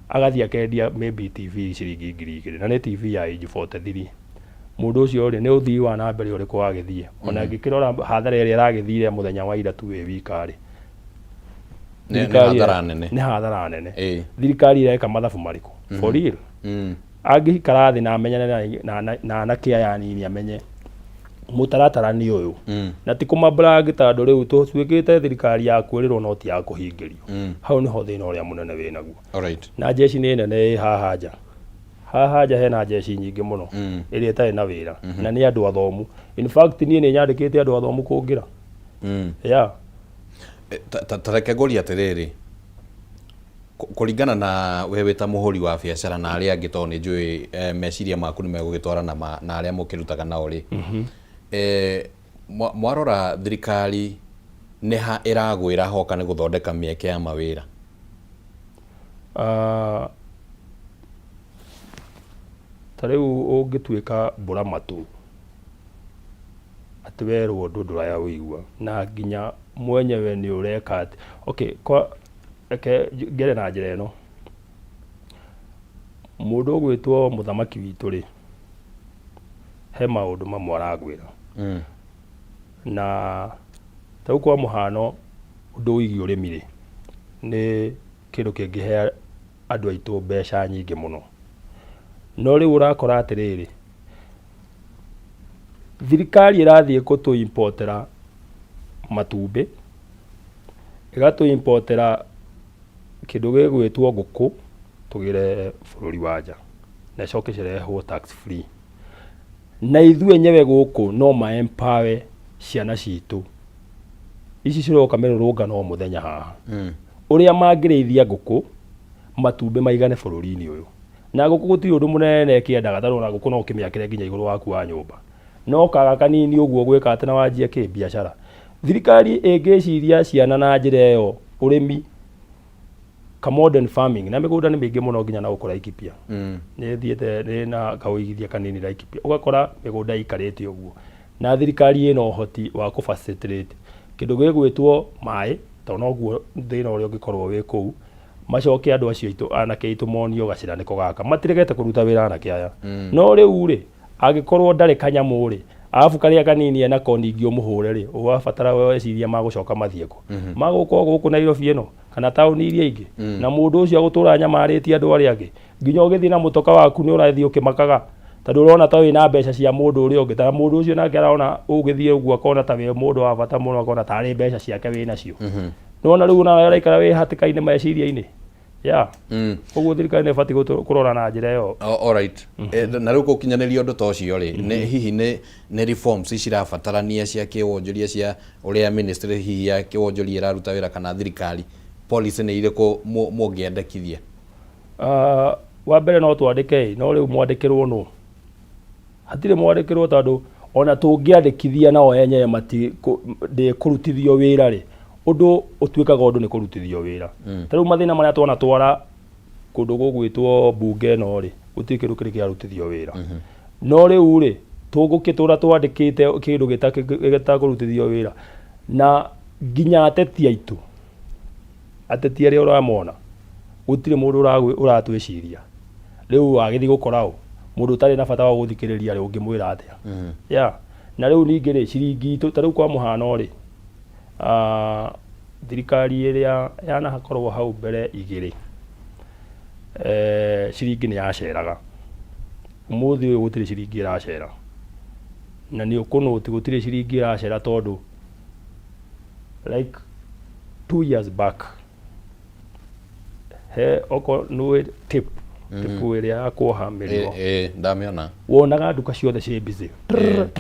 Agathiĩ akendia maybe TV ciringi 2,000 na nĩ TV ya inch 43. Mũndũ ũcio rĩ, nĩ ũthii wa na mbere ũrĩkũ wagĩthiĩ? Ona ngĩkĩrora hathara ĩrĩa ĩragĩthire mũthenya wa ira tu wĩ wika rĩ, Nĩ hathara nene. Nĩ hathara nene. Thirikari ĩreka mathabu marĩkũ? For real. Angĩikara thĩ na amenyane na anake aya anini amenye mũtaratara nĩ ũyũ. Na ti kũma brag tondũ rĩu tũtuĩkĩte thirikari ya kwĩrĩrwo no ti ya kũhingĩrio. Hau nĩho thĩna ũrĩa mũnene wĩnaguo. Na jeshi nĩ nene ĩ haha nja. Haha nja hena jeshi nyingĩ mũno ĩrĩa ĩtarĩ na wĩra na nĩ andũ athomu. In fact niĩ nĩ nyandĩkĩte andũ athomu kũngĩra. Yeah. Ta reke ngũrie atĩrĩrĩ, kũringana na we wĩ ta mũhũri wa biacara na arĩa angĩ tondũ nĩ njũĩ meciria maku nĩ megũgĩtwarana na arĩa mũkĩrutaga nao rĩ, mwarora thirikari nĩ ha ĩragwĩra hoka nĩ gũthondeka mĩeke ya mawĩra? Ta rĩu ũngĩtuĩka mbũra matũ atĩ werwo ũndũ ndũraũigua na nginya mwenyewe nĩ ũreka atĩ, okay, kwa reke ngere na njĩra ĩno, mũndũ ũgwĩtwo mũthamaki witũ rĩ, he maũndũ mamwe aragwĩra. Na ta rĩu kwa mũhano ũndũ wĩgiĩ ũrĩmi rĩ, nĩ kĩndũ kĩngĩhe andũ aitũ mbeca nyingĩ mũno. No rĩu ũrakora atĩrĩrĩ, thirikari ĩrathiĩ gũtũ import ĩra matumbĩ, ĩgatũ import ĩra kĩndũ gĩgwĩtwo ngũkũ tũgĩre bũrũri wa nja na icoke cirehwo tax free. Na ithuĩ enyewe gũkũ no ma empower ciana citũ ici ciroka mĩrũrũngano o mũthenya haha, ũrĩa mangĩrĩithia ngũkũ matumbĩ maigane bũrũri-inĩ ũyũ. Na ngũkũ gũtirĩ ũndũ mũnene ĩkĩendaga tondũ ona ngũkũ no ũkĩmĩakĩre nginya igũrũ waku wa nyũmba. No kaga kanini ũguo ũgwĩka atĩ na wanjie kĩ biacara. Thirikari ĩngĩciria ciana na njĩra ĩyo ũrĩmi ka modern farming na mĩgũnda nĩ mĩingĩ mũno nginya na gũkũ Laikipia. Nĩ thiĩte nĩ na kaũigithia kanini Laikipia. Ũgakora mĩgũnda ĩikarĩte ũguo. Na thirikari ĩna ũhoti wa kũ facilitate kĩndũ gĩgwĩtwo maĩ tondũ noguo thĩna ũrĩa ũngĩkorwo wĩ kũu. Macoke andũ acio aitũ anake aitũ monio gacĩra nĩko gaka. Matiregete kũruta wĩra anake aya. No rĩu rĩ, angĩkorwo ndarĩ kanyamũ rĩ, arabu karĩa kanini enako ningĩ ũmũhũre rĩ, ũrabatara weciria magũcoka mathiĩ kũ? Magũka o gũkũ Nairobi ĩno kana taũni iria ingĩ? Na mũndũ ũcio agũtũra anyamarĩtie andũ arĩa angĩ. Nginya ũgĩthiĩ na mũtoka waku nĩ ũrathiĩ ũkĩmakaga tondũ ũrona ta wĩna mbeca cia mũndũ ũrĩa ũngĩ. Ta mũndũ ũcio nake arona ũgĩthiĩ ũguo akona ta wĩ mũndũ wa bata mũno akona tarĩ mbeca ciake wĩnacio. Nĩwona rĩu nawe ũraikara wĩ hatĩka-inĩ meciria-inĩ. Ya, koguo thirikari nĩ ĩbatiĩ kũrora na njĩra ĩyo. Alright. Na rĩu gũkinyanĩria ũndũ ta ũcio rĩ, nĩ hihi nĩ reforms cirabatarania cia kĩwonjoria, cia ũrĩa ministry hihi ya kĩwonjoria ĩraruta wĩra, kana thirikari, policy nĩ irĩkũ mũngĩendekithia? Ah, wa mbere no twandĩke ĩ, no rĩu mwandĩkĩrwo nũ? Hatirĩ mwandĩkĩrwo, tondũ ona tũngĩandĩkithia nao enyewe mati ndĩkũrutithio wĩra rĩ, ũndũ ũtuĩkaga ũndũ nĩ kũrutithio wĩra. Ta rĩu mathĩna marĩa twanatwara kũndũ gũgwĩtwo mbunge ĩno rĩ, gũtirĩ kĩndũ kĩrĩ kĩarutithio wĩra. No rĩu rĩ, tũgũkĩtũra twandĩkĩte kĩndũ gĩtakũrutithio wĩra? Na nginya ateti aitũ, ateti arĩa ũramona, gũtirĩ mũndũ ũratwĩciria. Rĩu wagĩthiĩ gũkora ũ mũndũ ũtarĩ na bata wa gũthikĩrĩria rĩ, ũngĩmwĩra atĩa? Ya, na rĩu ningĩ rĩ, ciringi itũ, ta rĩu kwa mũhano rĩ, thirikari ĩrĩa yanakorwo hau mbere igĩrĩ, ciringi nĩ yaceraga. Ũmũthĩ ũyũ gũtirĩ ciringi ĩracera, na nĩ ũkũnũti gũtirĩ ciringi ĩracera, tondũ like 2 years back he oko nĩ tape, tape ĩrĩa ya kuoha mĩrigo. Ĩ, ndamĩona. Wonaga nduka ciothe ciĩ busy.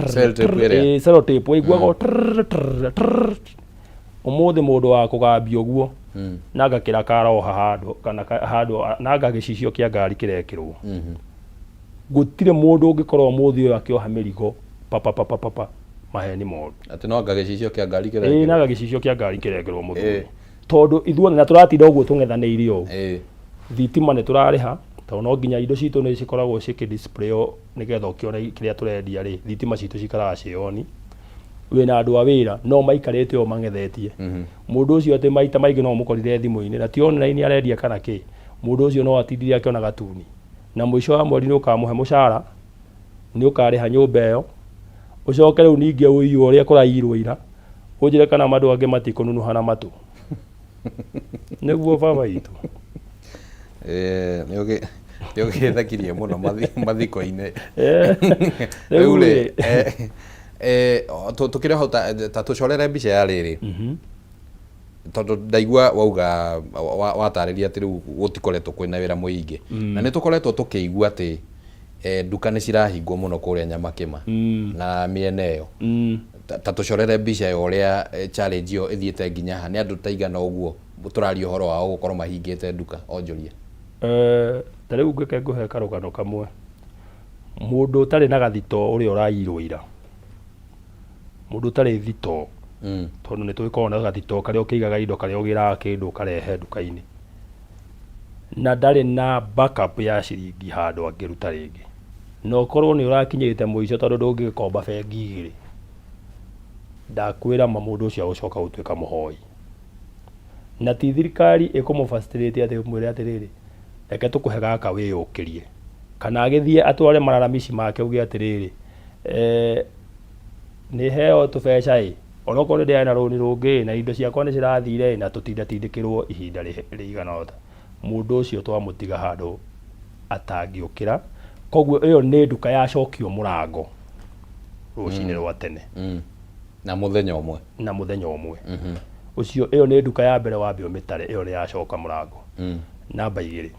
Sellotape ĩrĩa. Ĩ, sellotape waiguaga o trrr, trrr, trrr. Ũmũthĩ mũndũ wa kũgambia ũguo na ngakĩra karoha handũ kana handũ na nga gĩcicio kĩa ngari kĩrekĩrwo, gũtirĩ mũndũ ũngĩkorwo ũmũthĩ ũyũ akĩoha mĩrigo papapapapa maheni moru. Atĩ no anga gĩcicio kĩa ngari Ĩ, kĩrekĩrwo. Na gĩcicio kĩa ngari kĩrekĩrwo, mũthuri, tondũ ithuothe na tũratinda ũguo tũng'ethanĩire ũũ. Thitima nĩ tũrarĩha, tondũ no nginya indo citũ nĩ cikoragwo cikĩ display nĩgetha ũkĩone kĩrĩa tũrendia rĩ, thitima citũ cikaraga ciĩ on. Wĩna andũ a wĩra no maikarĩte ũũ mang'ethetie mũndũ ũcio, atĩ maita maingĩ no ũmũkorire thimũ-inĩ na ti online arendia kana kĩ. Mũndũ ũcio no atindire akĩona gatuni, na mũico wa mweri nĩ ũkamũhe mũcara, nĩ ũkarĩha nyũmba ĩyo, ũcoke rĩu ningĩ ũiywo ũrĩa kũraiyirwo ira, ũnjĩre kana andũ angĩ matikũnunuha na matũ nĩguo baba itũ. Nĩ ũgĩthekirie mũno mathiko-inĩ. Rĩu rĩu rĩ, rĩ, tũkĩrĩ hau, ta tũcorere mbica ya rĩrĩ, tondũ ndaigua wauga watarĩria atĩ rĩu gũtikoretwo kwĩna wĩra mũingĩ, na nĩ tũkoretwo tũkĩigua atĩ nduka nĩ cirahingwo mũno kũrĩa Nyamakĩma na mĩena ĩyo. Ta tũcorere mbica ya ũrĩa challenge ĩyo ĩthiĩte nginya ha, nĩ andũ ta igana ũguo tũraria ũhoro wao gũkorwo mahingĩte nduka onjoria? Ta rĩu ngĩke ngũhe karũgano kamwe. Mũndũ ũtarĩ na gathito, ũrĩa ũraiyirwo ira, mũndũ ũtarĩ thito, tondũ nĩ tũgĩkoragwo na gathito karĩa ũkĩigaga indo, karĩa ũgĩraga kĩndũ ũkarehe nduka-inĩ, na ndarĩ na backup ya ciringi handũ angĩruta rĩngĩ, na ũkorwo nĩ ũrakinyĩte mũico, tondũ ndũngĩgĩkomba bengi igĩrĩ, ndakwĩra ma, mũndũ ũcio agũcoka gũtuĩka mũhoi, na ti thirikari ĩkũmũ facilitate atĩ ĩmwĩre atĩrĩrĩ, reke tũkũhe gaka wĩyũkĩrie, kana agĩthiĩ atware mararamici make, uge atĩrĩrĩ, nĩ heo tũbeca ĩ, onokorwo nĩ ndĩrarĩ na rũni rũngĩ ĩ, na indo ciakwa nĩ cirathire ĩ, na tũtindatindĩkĩrwo ihinda rĩigana ũta. Mũndũ ũcio twamũtiga handũ atangĩũkĩra. Koguo ĩyo nĩ nduka yacokio mũrango rũcinĩ rwa tene. Na mũthenya ũmwe. Na mũthenya ũmwe ũcio, ĩyo nĩ nduka ya mbere wambe ũmĩtare, ĩyo nĩ yacoka mũrango. Namba igĩrĩ,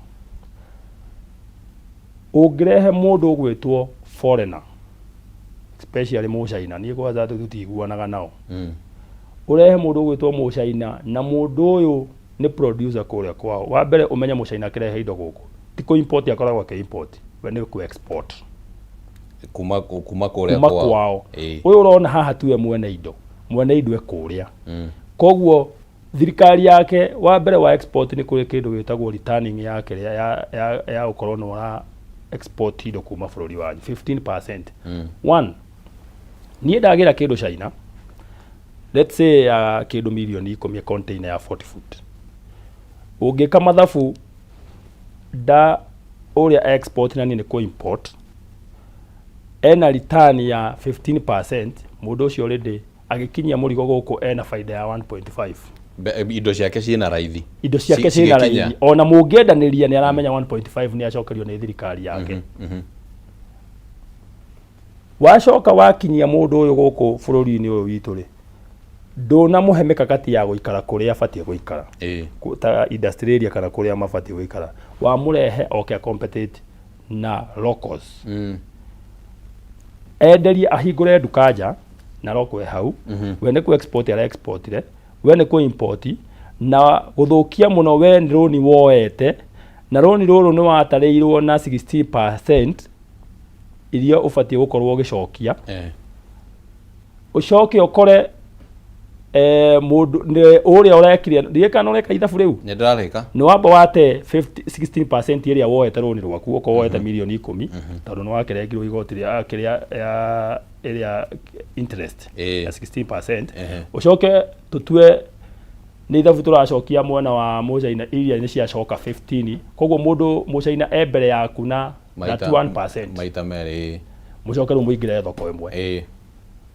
ũngĩrehe mũndũ ũgwĩtwo foreigner, especially mũcaina, niĩ kwanza tũtiguanaga nao, ũrehe mũndũ ũgwĩtwo mũcaina, na mũndũ ũyũ nĩ producer kũrĩa kwao. Wa mbere ũmenye mũcaina akĩrehe indo gũkũ ti kũ import akoragwo akĩ import, we nĩ kũ export. Kuma kũrĩa kuma kwao. Ũyũ ũrona haha tiwe mwene indo, mwene indo e kũrĩa. Koguo thirikari yake, wa mbere wa export, nĩ kũrĩ kĩndũ gĩtagwo returning ya kĩrĩa ya gũkorwo nĩ ũra export indo kuma bũrũri wanyu, 15%. One, niĩ ndagĩra kĩndũ China, let's say ya kĩndũ mirioni 10, container ya 40 foot, ũngĩka mathabu nda ũrĩa export na niĩ nĩ kũ import, ena return ya 15%. Mũndũ ũcio already agĩkinyia mũrigo gũkũ ena faida ya 1.5. Indo ciake ciĩna raithi. Indo ciake ciĩna cigĩkinya. Raithi ona mũngĩendanĩria nĩ aramenya 1.5 nĩ acokerio nĩ thirikari yake. Wacoka wakinyia mũndũ ũyũ gũkũ bũrũri-inĩ ũyũ witũ rĩ, Ndũnamũhe mĩkakati ya gũikara kũrĩa abatiĩ gũikara, ta industry area kana kũrĩa mabatiĩ gũikara. Wamũrehe oke a compete na locals, enderie, ahingũre nduka nja na rokwe hau. We nĩ ku export ara exportire, we nĩ kũ import na gũthũkia mũno. We nĩ rũni woete, na rũni rũrũ nĩ watarĩirwo na 60% iria ũbatiĩ gũkorwo ũgĩcokia. Ũcoke ũkore mũndũ nĩ ũrĩa ũrekire, ndiũĩ kana ũreka ithabu rĩu. Nĩ ndĩrarĩka. Nĩ wamba wate 50 16% ĩrĩa woete rũni rwaku, okorwo woete mirioni 10, tondũ nĩ wakĩrengirwo igoti rĩa kĩrĩa ya ĩrĩa interest ya 16%. Ũcoke tũtue nĩ ithabu tũracokia mwena wa mũcaina, iria nĩ ciacoka 15, koguo mũndũ mũcaina e mbere yaku na 31%. Maita merĩ. Mũcoke rĩu mũingĩre thoko ĩmwe. Ĩĩ,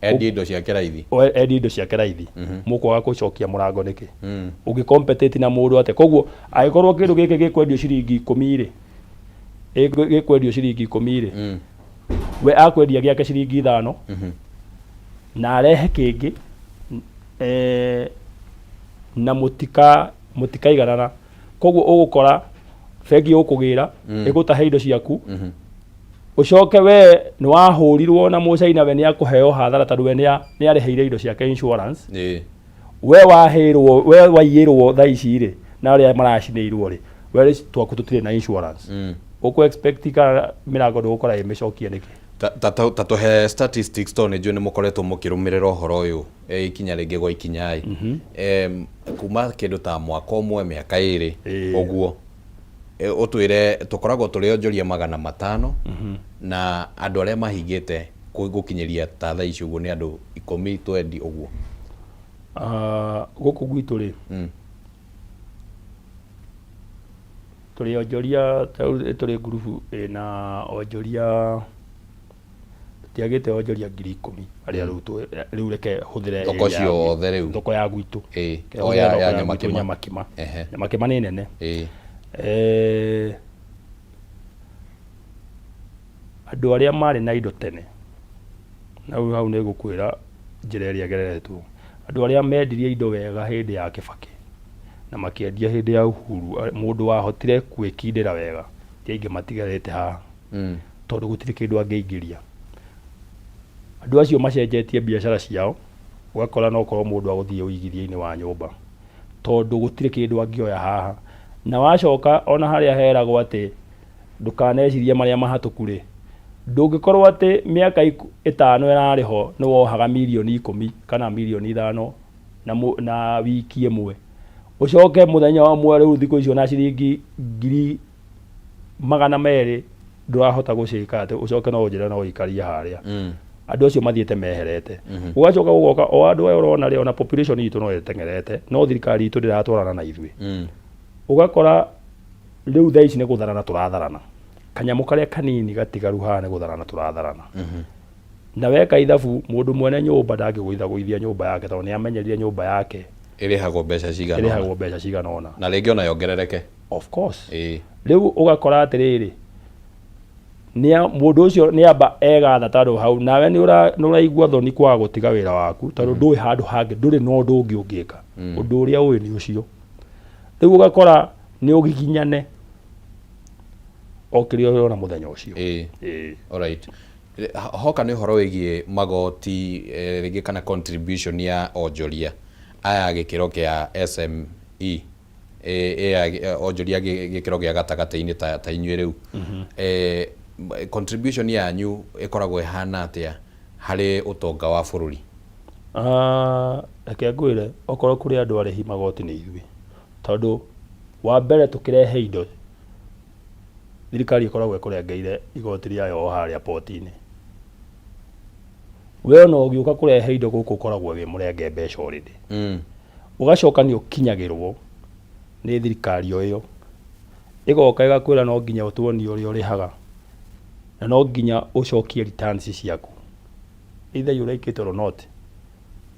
endie indo ciake raithi. Endie indo ciake raithi. Mũkwaga gũcokia mũrango nĩkĩ? Ũngĩ compete na mũndũ atĩa? Koguo angĩkorwo kĩndũ gĩkĩ gĩkwendio ciringi 10 rĩ, gĩkwendio ciringi 10 rĩ, we akwendia gĩake ciringi 5 na arehe kĩngĩ, na mũtikaiganana. Koguo ũgũkora bengi ĩgũkũgĩra, ĩgũtahe indo ciaku. Ũcoke we nĩ wahũrirwo na mũcaina, we nĩ akũheo hathara tondũ we nĩ arĩhĩire indo ciake insurance. We wahĩrwo, we waiyĩrwo thaa ici rĩ, na arĩa maracinĩirwo rĩ, we rĩ twaku tũtirĩ na insurance. Ũkũ expect kana mĩrango ndũgũkora ĩmĩcokie nĩkĩ? Ta tũhe statistics, tondũ nĩ njũĩ nĩ mũkoretwo mũkĩrũmĩrĩra ũhoro ũyũ ikinya rĩngĩ gwa ikinya ĩ. Kuma kĩndũ ta mwaka ũmwe, mĩaka 2 ũguo, ũtwĩre tũkoragwo tũrĩ onjoria 500, na andũ arĩa mahingĩte gũkinyĩria ta thaa ici ũguo nĩ andũ 10, 20 ũguo. Ah, gũkũ gwitũ rĩ, tũrĩ onjoria, ta rĩu tũrĩ ngurubu ĩna onjoria, tũtiagĩte onjoria 10,000 arĩa rĩu rĩu reke hũthĩre Thoko area ya ciothe rĩu. Thoko ya gwitũ. Reke O hũthĩre ya thoko ya ya gwitũ. Nyamakĩma. Nyamakĩma. Nyamakĩma nĩ nene. Andũ arĩa marĩ na indo tene, na rĩu hau nĩ ngũkwĩra njĩra ĩrĩa ĩgereretwo. Andũ arĩa mendirie indo wega hĩndĩ ya Kĩbakĩ na makĩendia hĩndĩ ya Uhuru, mũndũ wahotire gwĩkindĩra wega, ti aingĩ matigarĩte haha, tondũ gũtirĩ kĩndũ angĩingĩria. Andũ acio macenjetie biacara ciao, ũgakora no korwo mũndũ agũthiĩ ũigithia-inĩ wa nyũmba, tondũ gũtirĩ kĩndũ angĩoya haha. Na wacoka ona harĩa heragwo atĩ ndũkanecirie marĩa mahatũku rĩ, ndũngĩkorwo atĩ mĩaka 5 ĩrarĩ ho nĩ wohaga mirioni 10 kana mirioni 5 na wiki ĩmwe, ũcoke mũthenya ũmwe rĩu thikũ icio na ciringi 200,000 ndũrahota gũcĩka, atĩ ũcoke no ũnjĩre no ũikarie harĩa. Andũ acio mathiĩte meherete. Gũgacoka gũgoka o andũ aya ũrona rĩ, ona population itũ no ĩteng'erete, no thirikari itũ ndĩratwarana na ithuĩ. Ũgakora rĩu thaa ici nĩ gũtharana tũratharana, kanyamũ karĩa kanini gatigaru haha nĩ gũtharana tũratharana. Na weka ithabu, mũndũ mwene nyũmba ndangĩgũithagũithia nyũmba yake, tondũ nĩ amenyerire nyũmba yake ĩrĩhagwo mbeca cigana ũna. Ĩrĩhagwo mbeca cigana ũna. Na rĩngĩ ona yongerereke. Of course. Rĩu ũgakora atĩrĩrĩ, mũndũ ũcio nĩ amba egatha, tondũ hau nawe nĩ ũraigua thoni kwaga gũtiga wĩra waku, tondũ ndũĩ handũ hangĩ, ndũrĩ na ũndũ ũngĩ ũngĩka. Ũndũ ũrĩa ũĩ nĩ ũcio. Rĩu ũgakora nĩ ũgiginyane o kĩrĩa ũrona mũthenya ũcio. Ĩĩ. Alright. Hoka nĩ ũhoro wĩgiĩ magoti, rĩngĩ kana contribution ya onjoria aya gĩkĩro kĩa SME, onjoria gĩkĩro gĩa gatagatĩ-inĩ ta inyuĩ rĩu, contribution yanyu ĩkoragwo ĩhana atĩa harĩ ũtonga wa bũrũri? Ah, reke ngwĩre, okorwo kũrĩ andũ arĩhi magoti nĩ ithuĩ, tondũ wa mbere tũkĩrehe indo, thirikari ĩkoragwo ĩkũrengeire igoti rĩayo o harĩa poti-inĩ. We ona ũgĩũka kũrehe indo gũkũ ũkoragwo wĩ mũrenge mbeca already. Ũgacoka nĩ ũkinyagĩrwo nĩ thirikari o ĩyo, ĩgoka ĩgakwĩra no nginya ũtuonie ũrĩa ũrĩhaga na no nginya ũcokie returns ciaku, either you like it or not.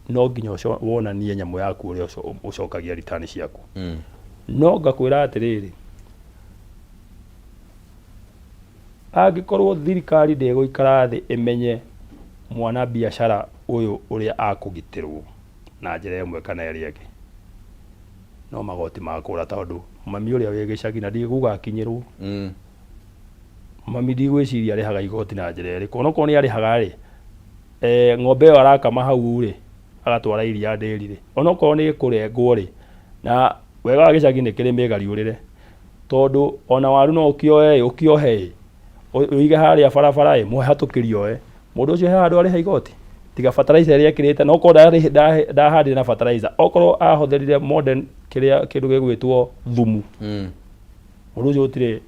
No nginya wonanie nyamũ yaku ũrĩa ũcokagia return ciaku. No ngakwĩra atĩrĩrĩ, angĩkorwo thirikari ndĩgũikara thĩ ĩmenye mwana biacara ũyũ ũrĩa akũgitĩrwo. na njĩra ĩmwe kana ĩrĩa ĩngĩ. No magoti makũra tondũ mami ũrĩa wĩ gĩcagi na ndikuga akinyĩrwo. Mami ndigwĩciria arĩhaga igoti na njĩra ĩrĩkũ. Onokorwo nĩ arĩhaga rĩ, ng'ombe ĩyo arakama hau rĩ, agatwara iria ndĩri rĩ, onokorwo nĩ ĩkũrengwo rĩ, na wega wa gĩcagi nĩ kĩrĩ mĩgariũrĩre, tondũ ona waru no ũkĩoe ĩ, ũkĩohe ĩ, ũige harĩa barabara ĩ, mũhatũkĩri oe. Mũndũ ũcio he handũ arĩha igoti? Tiga fertilizer ĩrĩa ekĩrĩte, na okorwo ndahandire na fertilizer, okorwo ahũthĩrire modern kĩrĩa kĩndũ gĩgwĩtwo thumu, mũndũ ũcio gũtirĩ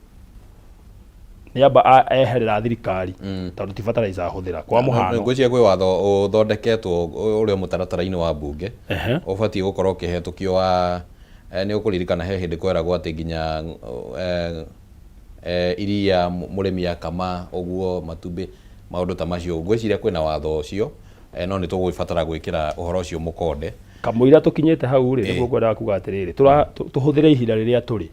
nĩ amba eherera thirikari tondũ ti fertilizer ahũthĩra kwa mũhano. Ngwĩciria kwĩ watho ũthondeketwo ũrĩa mũtaratara-inĩ wa mbunge ũbatiĩ gũkorwo ũkĩhetũkio wa nĩ ũkũririkana he hĩndĩ kweragwo atĩ nginya iria mũrĩmi akama ũguo matumbĩ maũndũ ta macio. Ngwĩciria kwĩna watho ũcio, no nĩ tũgũgĩbatara gwĩkĩra ũhoro ũcio mũkonde. Kamũira tũkinyĩte hau rĩ, nĩguo ngwendaga kuga atĩrĩrĩ, tũhũthĩre ihinda rĩrĩa tũrĩ,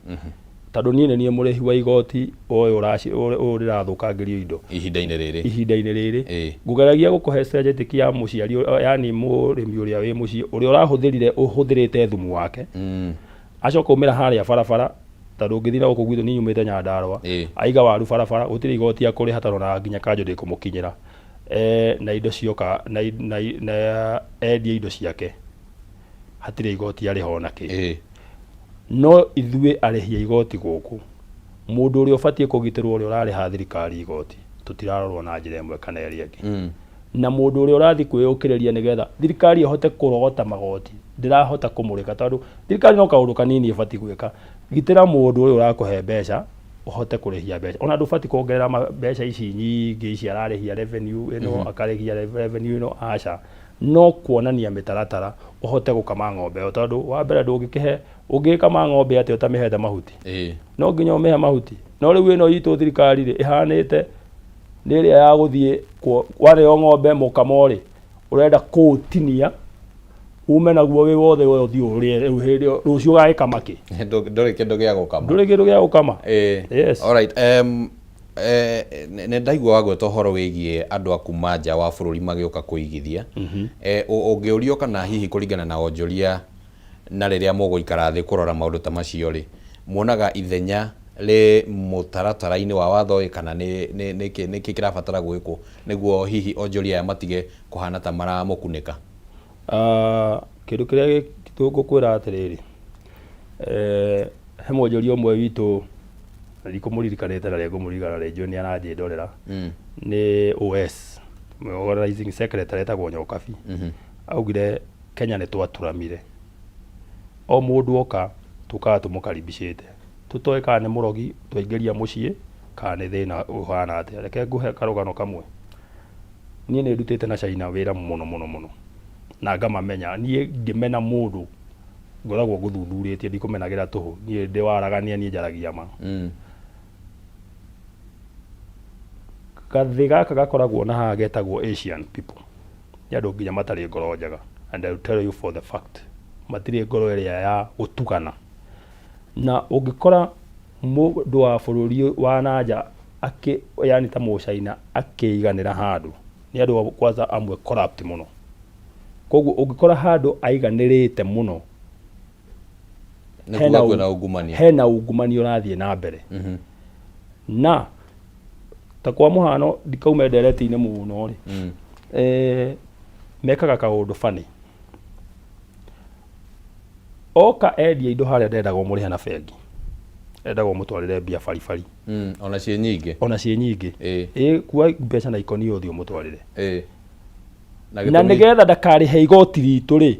tondũ niĩ nĩ niĩ mũrĩhi wa igoti ũyũ ũyũ ndĩrathũkangĩrio indo ihinda-inĩ rĩrĩ. Ihinda-inĩ rĩrĩ ngũgeragia gũkũhe strategic ya mũciari, yani mũrĩmi ũrĩa wĩ mũciĩ ũrĩa ũrahũthĩrire ũhũthĩrĩte thumu wake, acoka umĩra harĩa barabara, tondũ ũngĩthiĩ na gũkũ gwitũ, niĩ nyumĩte Nyandarũa, aiga waru barabara gũtirĩ igoti akũrĩha, tondũ ona nginya kanjũ ndĩkũmũkinyĩra, na indo cioka na endia indo ciake hatirĩ igoti arĩha ona kĩ. No ithuĩ arĩhi a igoti gũkũ, mũndũ ũrĩa ũbatiĩ kũgitĩrwo, ũrĩa ũrarĩha thirikari igoti, tũtirarorwo na njĩra ĩmwe kana ĩrĩa ĩngĩ. Na mũndũ ũrĩa ũrathiĩ kwĩyũkĩrĩria nĩgetha thirikari ĩhote kũrogota magoti ndĩrahota kũmũrĩka, tondũ thirikari no kaũndũ kanini ĩbatiĩ gwĩka: gitĩra mũndũ ũyũ ũrakũhe mbeca ũhote kũrĩhia mbeca. Ona ndũbatiĩ kuongerera mbeca ici nyingĩ ici ararĩhia revenue ĩno, akarĩhia revenue ĩno, aca. No kuonania mĩtaratara ũhote gũkama ng'ombe ĩyo, tondũ wa mbere ndũngĩkĩhe ũngĩkama ng'ombe atĩa ũtamĩhete mahuti? No nginya ũmĩhe mahuti. No rĩu ĩno itũ thirikari rĩ, ĩhanĩte nĩ ĩrĩa ya gũthiĩ warĩo ng'ombe mũkamo rĩ, ũrenda kũũtinia ume naguo wĩ wothe, we ũthiĩ ũrĩe. Rĩu hĩndĩ ĩyo rũciũ ũgagĩkama kĩ? Ndũrĩ kĩndũ gĩa gũkama. Ndũrĩ kĩndũ gĩa gũkama. Yes. Alright, nĩ ndaigua wagweta ũhoro wĩgiĩ andũ a kuma nja wa bũrũri magĩũka kũigithia. Ũngĩũrio kana hihi kũringana na onjoria na rĩrĩa mũgũikara thĩ kũrora maũndũ ta macio rĩ, muonaga ithenya rĩ mũtaratara-inĩ wa watho ĩ, kana nĩ kĩ kĩrabatara gwĩkwo nĩguo hihi onjoria aya matige kũhana ta maramũkunĩka? Ah, kĩndũ kĩrĩa ngũkwĩra atĩrĩrĩ, he mwonjoria ũmwe witũ na ndikũmũririkanĩte na rĩngũmũririkana rĩnjũĩ nĩ aranjĩndorera, nĩ OS, organizing secretary, etagwo Nyokabi. Augire Kenya nĩ twaturamire, o mũndũ oka tũkaga tũmũkaribicĩte, tũtoĩ kana nĩ mũrogi twaingĩria mũciĩ kana nĩ thĩna ũhana atĩa. Reke ngũhe karũgano kamwe. Niĩ nĩ ndutĩte na China wĩra mũno mũno mũno na ngamamenya. Niĩ ngĩmena mũndũ ngoragwo ngũthuthurĩtie, ndikũmenagĩra tũhũ. Niĩ ndĩ waragania, niĩ njaragia ma. Gathĩ gaka gakoragwo na haha getagwo Asian people nĩ andũ nginya matarĩ ngoro njega, and I will tell you for the fact, matirĩ ngoro ĩrĩa ya gũtugana. Na ũngĩkora mũndũ wa bũrũri wa nanja akĩ yani ta mũcaina akĩiganĩra handũ, nĩ andũ kwanza amwe corrupt mũno. Koguo ũngĩkora handũ aiganĩrĩte mũno, Nĩ hena kuga kwĩna ungumania. Hena ungumania ũrathiĩ na mbere. Na ta kwa mũhano, ndikaume ndereti-inĩ mũno rĩ, mekaga kaũndũ bani oka endia indo harĩa ndendagwo mũrĩhe na bengi, endagwo mũtwarĩre mbia baribari. Ona ciĩ nyingĩ. Ona ciĩ nyingĩ. Ĩ kua mbeca na ikoni ũthiĩ ũmũtwarĩre. Na na gĩtũmi nĩgetha ndakarĩhe igoti ritũ rĩ,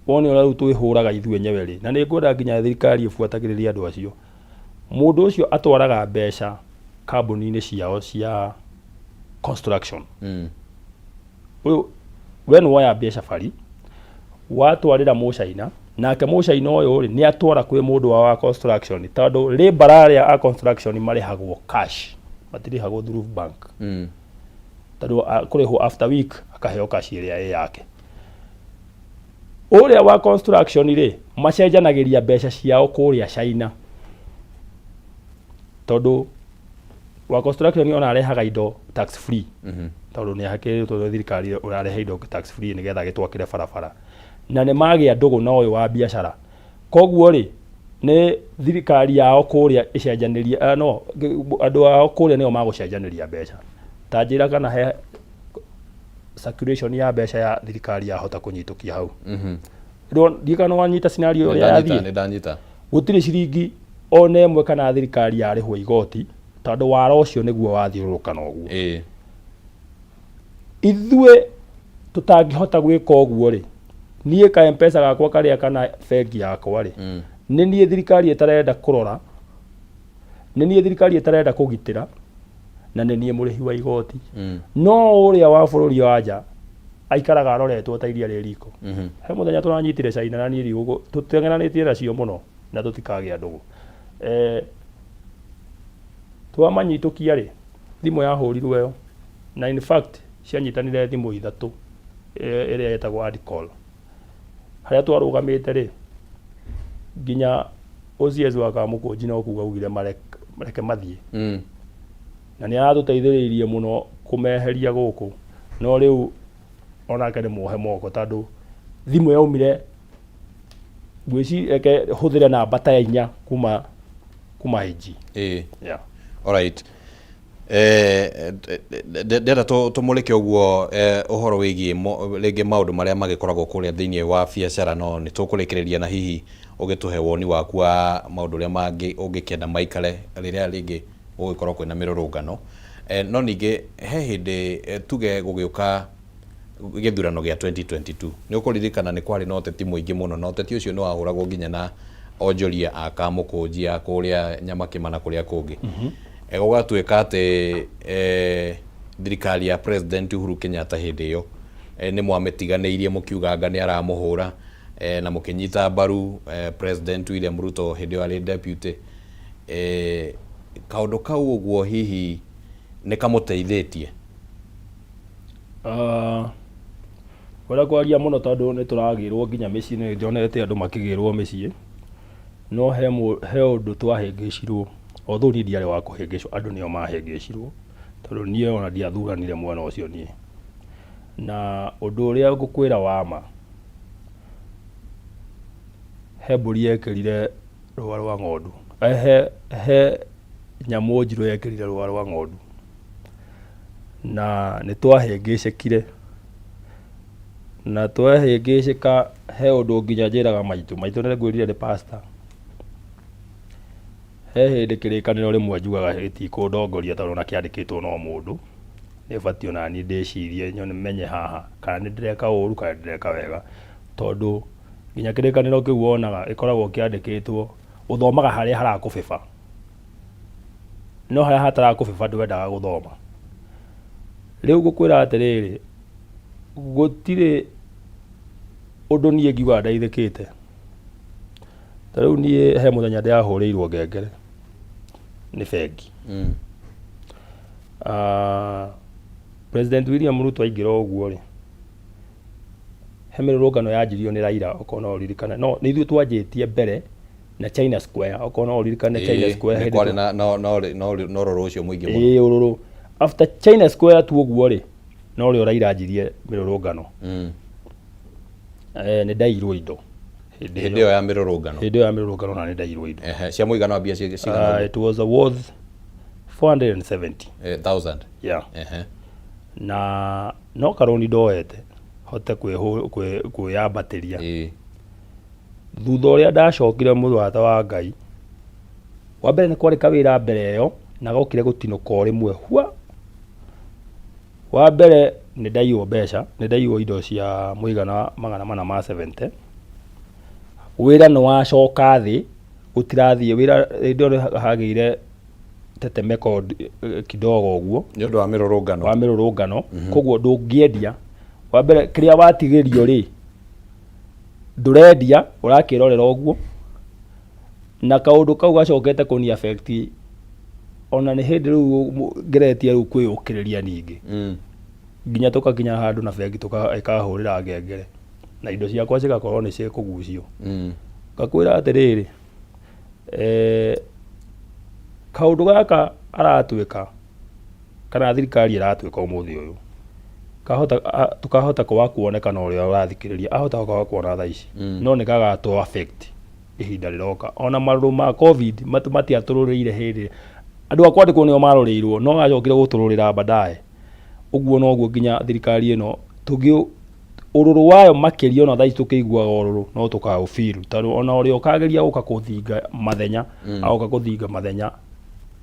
wone ũrĩa rĩu twĩhũraga ithuĩ enyewe rĩ. Na nĩ ngwenda nginya thirikari ĩbuatagĩrĩrie andũ acio. Mũndũ ũcio atwaraga mbeca kambuni-inĩ ciao cia construction. Ũyũ we nĩ woya mbeca bari watwarĩra mũcaina, nake mũcaina ũyũ rĩ, nĩ atwara kwĩ mũndũ wa construction, tondũ labor arĩa a construction marĩhagwo cash, matirĩhagwo through bank, tondũ kũrĩhwo after week akaheo cash ĩrĩa ĩ yake. Ũrĩa wa construction rĩ, macenjanagĩria mbeca ciao kũrĩa China, tondũ wa construction ona arehaga indo tax free, tondũ nĩ ahakĩrĩtwo nĩ thirikari ũrarehe indo tax free nĩgetha agĩtwakĩre barabara. Na nĩ magĩa ndũgũ na ũyũ wa biacara. Koguo rĩ, nĩ thirikari yao kũrĩa ĩcenjanĩrie, no andũ ao kũrĩa nĩo magũcenjanĩria mbeca. Ta njĩra kana he circulation ya mbeca ya thirikari yahota kũnyitũkia hau. Ndiũĩ kana wanyita scenario ĩrĩa yathiĩ. Nĩ ndanyita. Gũtirĩ ciringi ona ĩmwe kana thirikari yarĩhwo igoti tondũ wara ũcio nĩguo wathiũrũrũka na ũguo. Ithuĩ tũtangĩhota gwĩka ũguo rĩ, niĩ ka Mpesa gakwa karĩa kana bengi yakwa rĩ, nĩ niĩ thirikari ĩtarenda kũrora, nĩ niĩ thirikari ĩtarenda kũgitĩra, na nĩ niĩ mũrĩhi wa igoti. No ũrĩa wa bũrũri wa nja aikaraga aroretwo ta iria rĩ riko. He mũthenya tũranyitire China na niĩ ndigũkũ, tũteng'eranĩtie nacio mũno na tũtikagĩa ndũgũ. Twamanyitũkia rĩ, thimũ yahũrirwo ĩyo, na in fact cianyitanire thimũ ithatũ ĩrĩa ĩtagwo add call. Harĩa twarũgamĩte rĩ, nginya OCS wa Kamũkũnji no kuga augire reke mathiĩ. Na nĩ aratũteithĩrĩirie mũno kũmeheria gũkũ, no rĩu onake nĩ muohe moko tondũ thimũ yaumire ngwĩciria reke hũthĩre namba ta inya kuma IG. Yeah. Alright. Ndĩrenda tũmũrĩke ũguo ũhoro wĩgiĩ rĩngĩ maũndũ marĩa magĩkoragwo kũrĩa thĩinĩ wa biacara, no nĩ tũkũrĩkĩrĩria na hihi ũgĩtũhe woni waku wa maũndũ ũrĩa mangĩ ũngĩkĩenda maikare rĩrĩa rĩngĩ gũgĩkorwo kwĩna mĩrũrũngano. No ningĩ he hĩndĩ tuge gũgĩũka gĩthurano gĩa 2022, nĩ ũkũririkana nĩ kwarĩ na ũteti mũingĩ mũno, na ũteti ũcio nĩ wahũragwo nginya na onjoria a Kamũkũnji a kũrĩa Nyamakĩma na kũrĩa kũngĩ. Gũgatuĩka atĩ thirikari ya President Uhuru Kenyatta hĩndĩ ĩyo nĩ mwamĩtiganĩirie mũkiuga anga nĩ aramũhũra, na mũkĩnyita mbaru President William Ruto hĩndĩ ĩyo arĩ deputy. Kaũndũ kau ũguo hihi nĩ kamũteithĩtie? Ngwenda kwaria mũno tondũ nĩ tũragĩrwo nginya mĩciĩ, nĩ nyonete andũ makĩgĩrwo mĩciĩ, no he ũndũ twahĩngĩcirwo, although niĩ ndiarĩ wa kũhĩngĩcwo, andũ nĩo mahĩngĩcirwo, tondũ niĩ ona ndiathuranire mwena ũcio niĩ. Na ũndũ ũrĩa ngũkwĩra wa ma, he mbũri yekĩrire rũa rwa ng'ondu, he nyamũ njirũ yekĩrire rũa rwa ng'ondu. Na nĩ twahĩngĩcĩkire, na twahĩngĩcĩka he ũndũ nginya njĩraga maitũ, maitũ nĩ ngwĩrire nĩ pastor. He hĩndĩ kĩrĩkanĩro rĩmwe njugaga gĩtikũndongoria tondũ ona kĩandĩkĩtwo no mũndũ, nĩ batiĩ onaniĩ ndĩcirie nyone menye haha kana nĩ ndĩreka ũru kana nĩ ndĩreka wega, tondũ nginya kĩrĩkanĩro kĩu wonaga gĩkoragwo kĩandĩkĩtwo, ũthomaga harĩa harakũbĩba. No harĩa hatarakũbĩba ndwendaga gũthoma. Rĩu ngũkwĩra atĩrĩrĩ, gũtirĩ ũndũ niĩ ngiugaga ndeithĩkĩte. Ta rĩu niĩ he mũthenya ndĩrahũrĩirwo ngengere nĩ bengi. President William Ruto aingĩra ũguo rĩ, he mĩrũrũngano yanjirio nĩ Raila okorwo no ũririkane. No nĩ ithuĩ twanjĩtie mbere na China Square, okorwo no ũririkane China Square. Nĩ kwarĩ na ũrũrũ ũcio mũingĩ mũno. Ĩĩ ũrũrũ. After China Square tu ũguo rĩ, no rĩo Raila anjirie mĩrũrũngano. Nĩ ndaiyirwo indo. Hĩndĩ ĩyo ya mĩrũrũngano. Hĩndĩ ĩyo ya mĩrũrũngano na nĩ ndaiyirwo indo. Cia mũigana wa mbia cigana? It was a worth 470. Thousand. Yeah. Na no karũni ndoete hote kwĩyambatĩria. Thutha ũrĩa ndacokire mũrata wa Ngai, wa mbere nĩ kwarĩ kawĩra mbere ĩyo na gokire gũtinũka o rĩmwe hua. Wa mbere nĩ ndaiywo mbeca, nĩ ndaiywo indo cia mũigana wa 470. Wĩra nĩ wacoka thĩ, gũtirathiĩ wĩra, hĩndĩ ĩyo nĩ hagĩire tetemeko kidogo ũguo. Nĩ ũndũ wa mĩrũrũngano. Wa mĩrũrũngano. Koguo ndũngĩendia. Wa mbere kĩrĩa watigĩrio rĩ, ndũrendia, ũrakĩrorera ũguo. Na kaũndũ kau gacokete kũni affect ona nĩ hĩndĩ rĩu ngeretie rĩu kwĩyũkĩrĩria ningĩ. Nginya tũkakinya handũ na bengi ĩkahũrĩra ngengere na indo ciakwa cigakorwo nĩ cikũgucio. Ngakwĩra atĩrĩrĩ, kaũndũ gaka aratwĩka kana thirikari ĩratwĩka ũmũthĩ ũyũ, Kahota tũkahota kwaga kuonekana ũrĩa ũrathikĩrĩria ahota kwaga kuona thaa ici, no nĩ gagatũ affect ihinda rĩroka. Ona marũrũ ma COVID matiatũrũrĩire hĩndĩ andũ a kwandĩkwo nĩo marũrĩirwo, no gacokire gũtũrũrĩra baadaye. Ũguo noguo nginya thirikari ĩno tũngĩ ũrũrũ wayo makĩria, ona thaa ici tũkĩiguaga ũrũrũ no tũkaũ feel, tondũ ona ũrĩa ũkageria gũka kũthinga mathenya, agoka kũthinga mathenya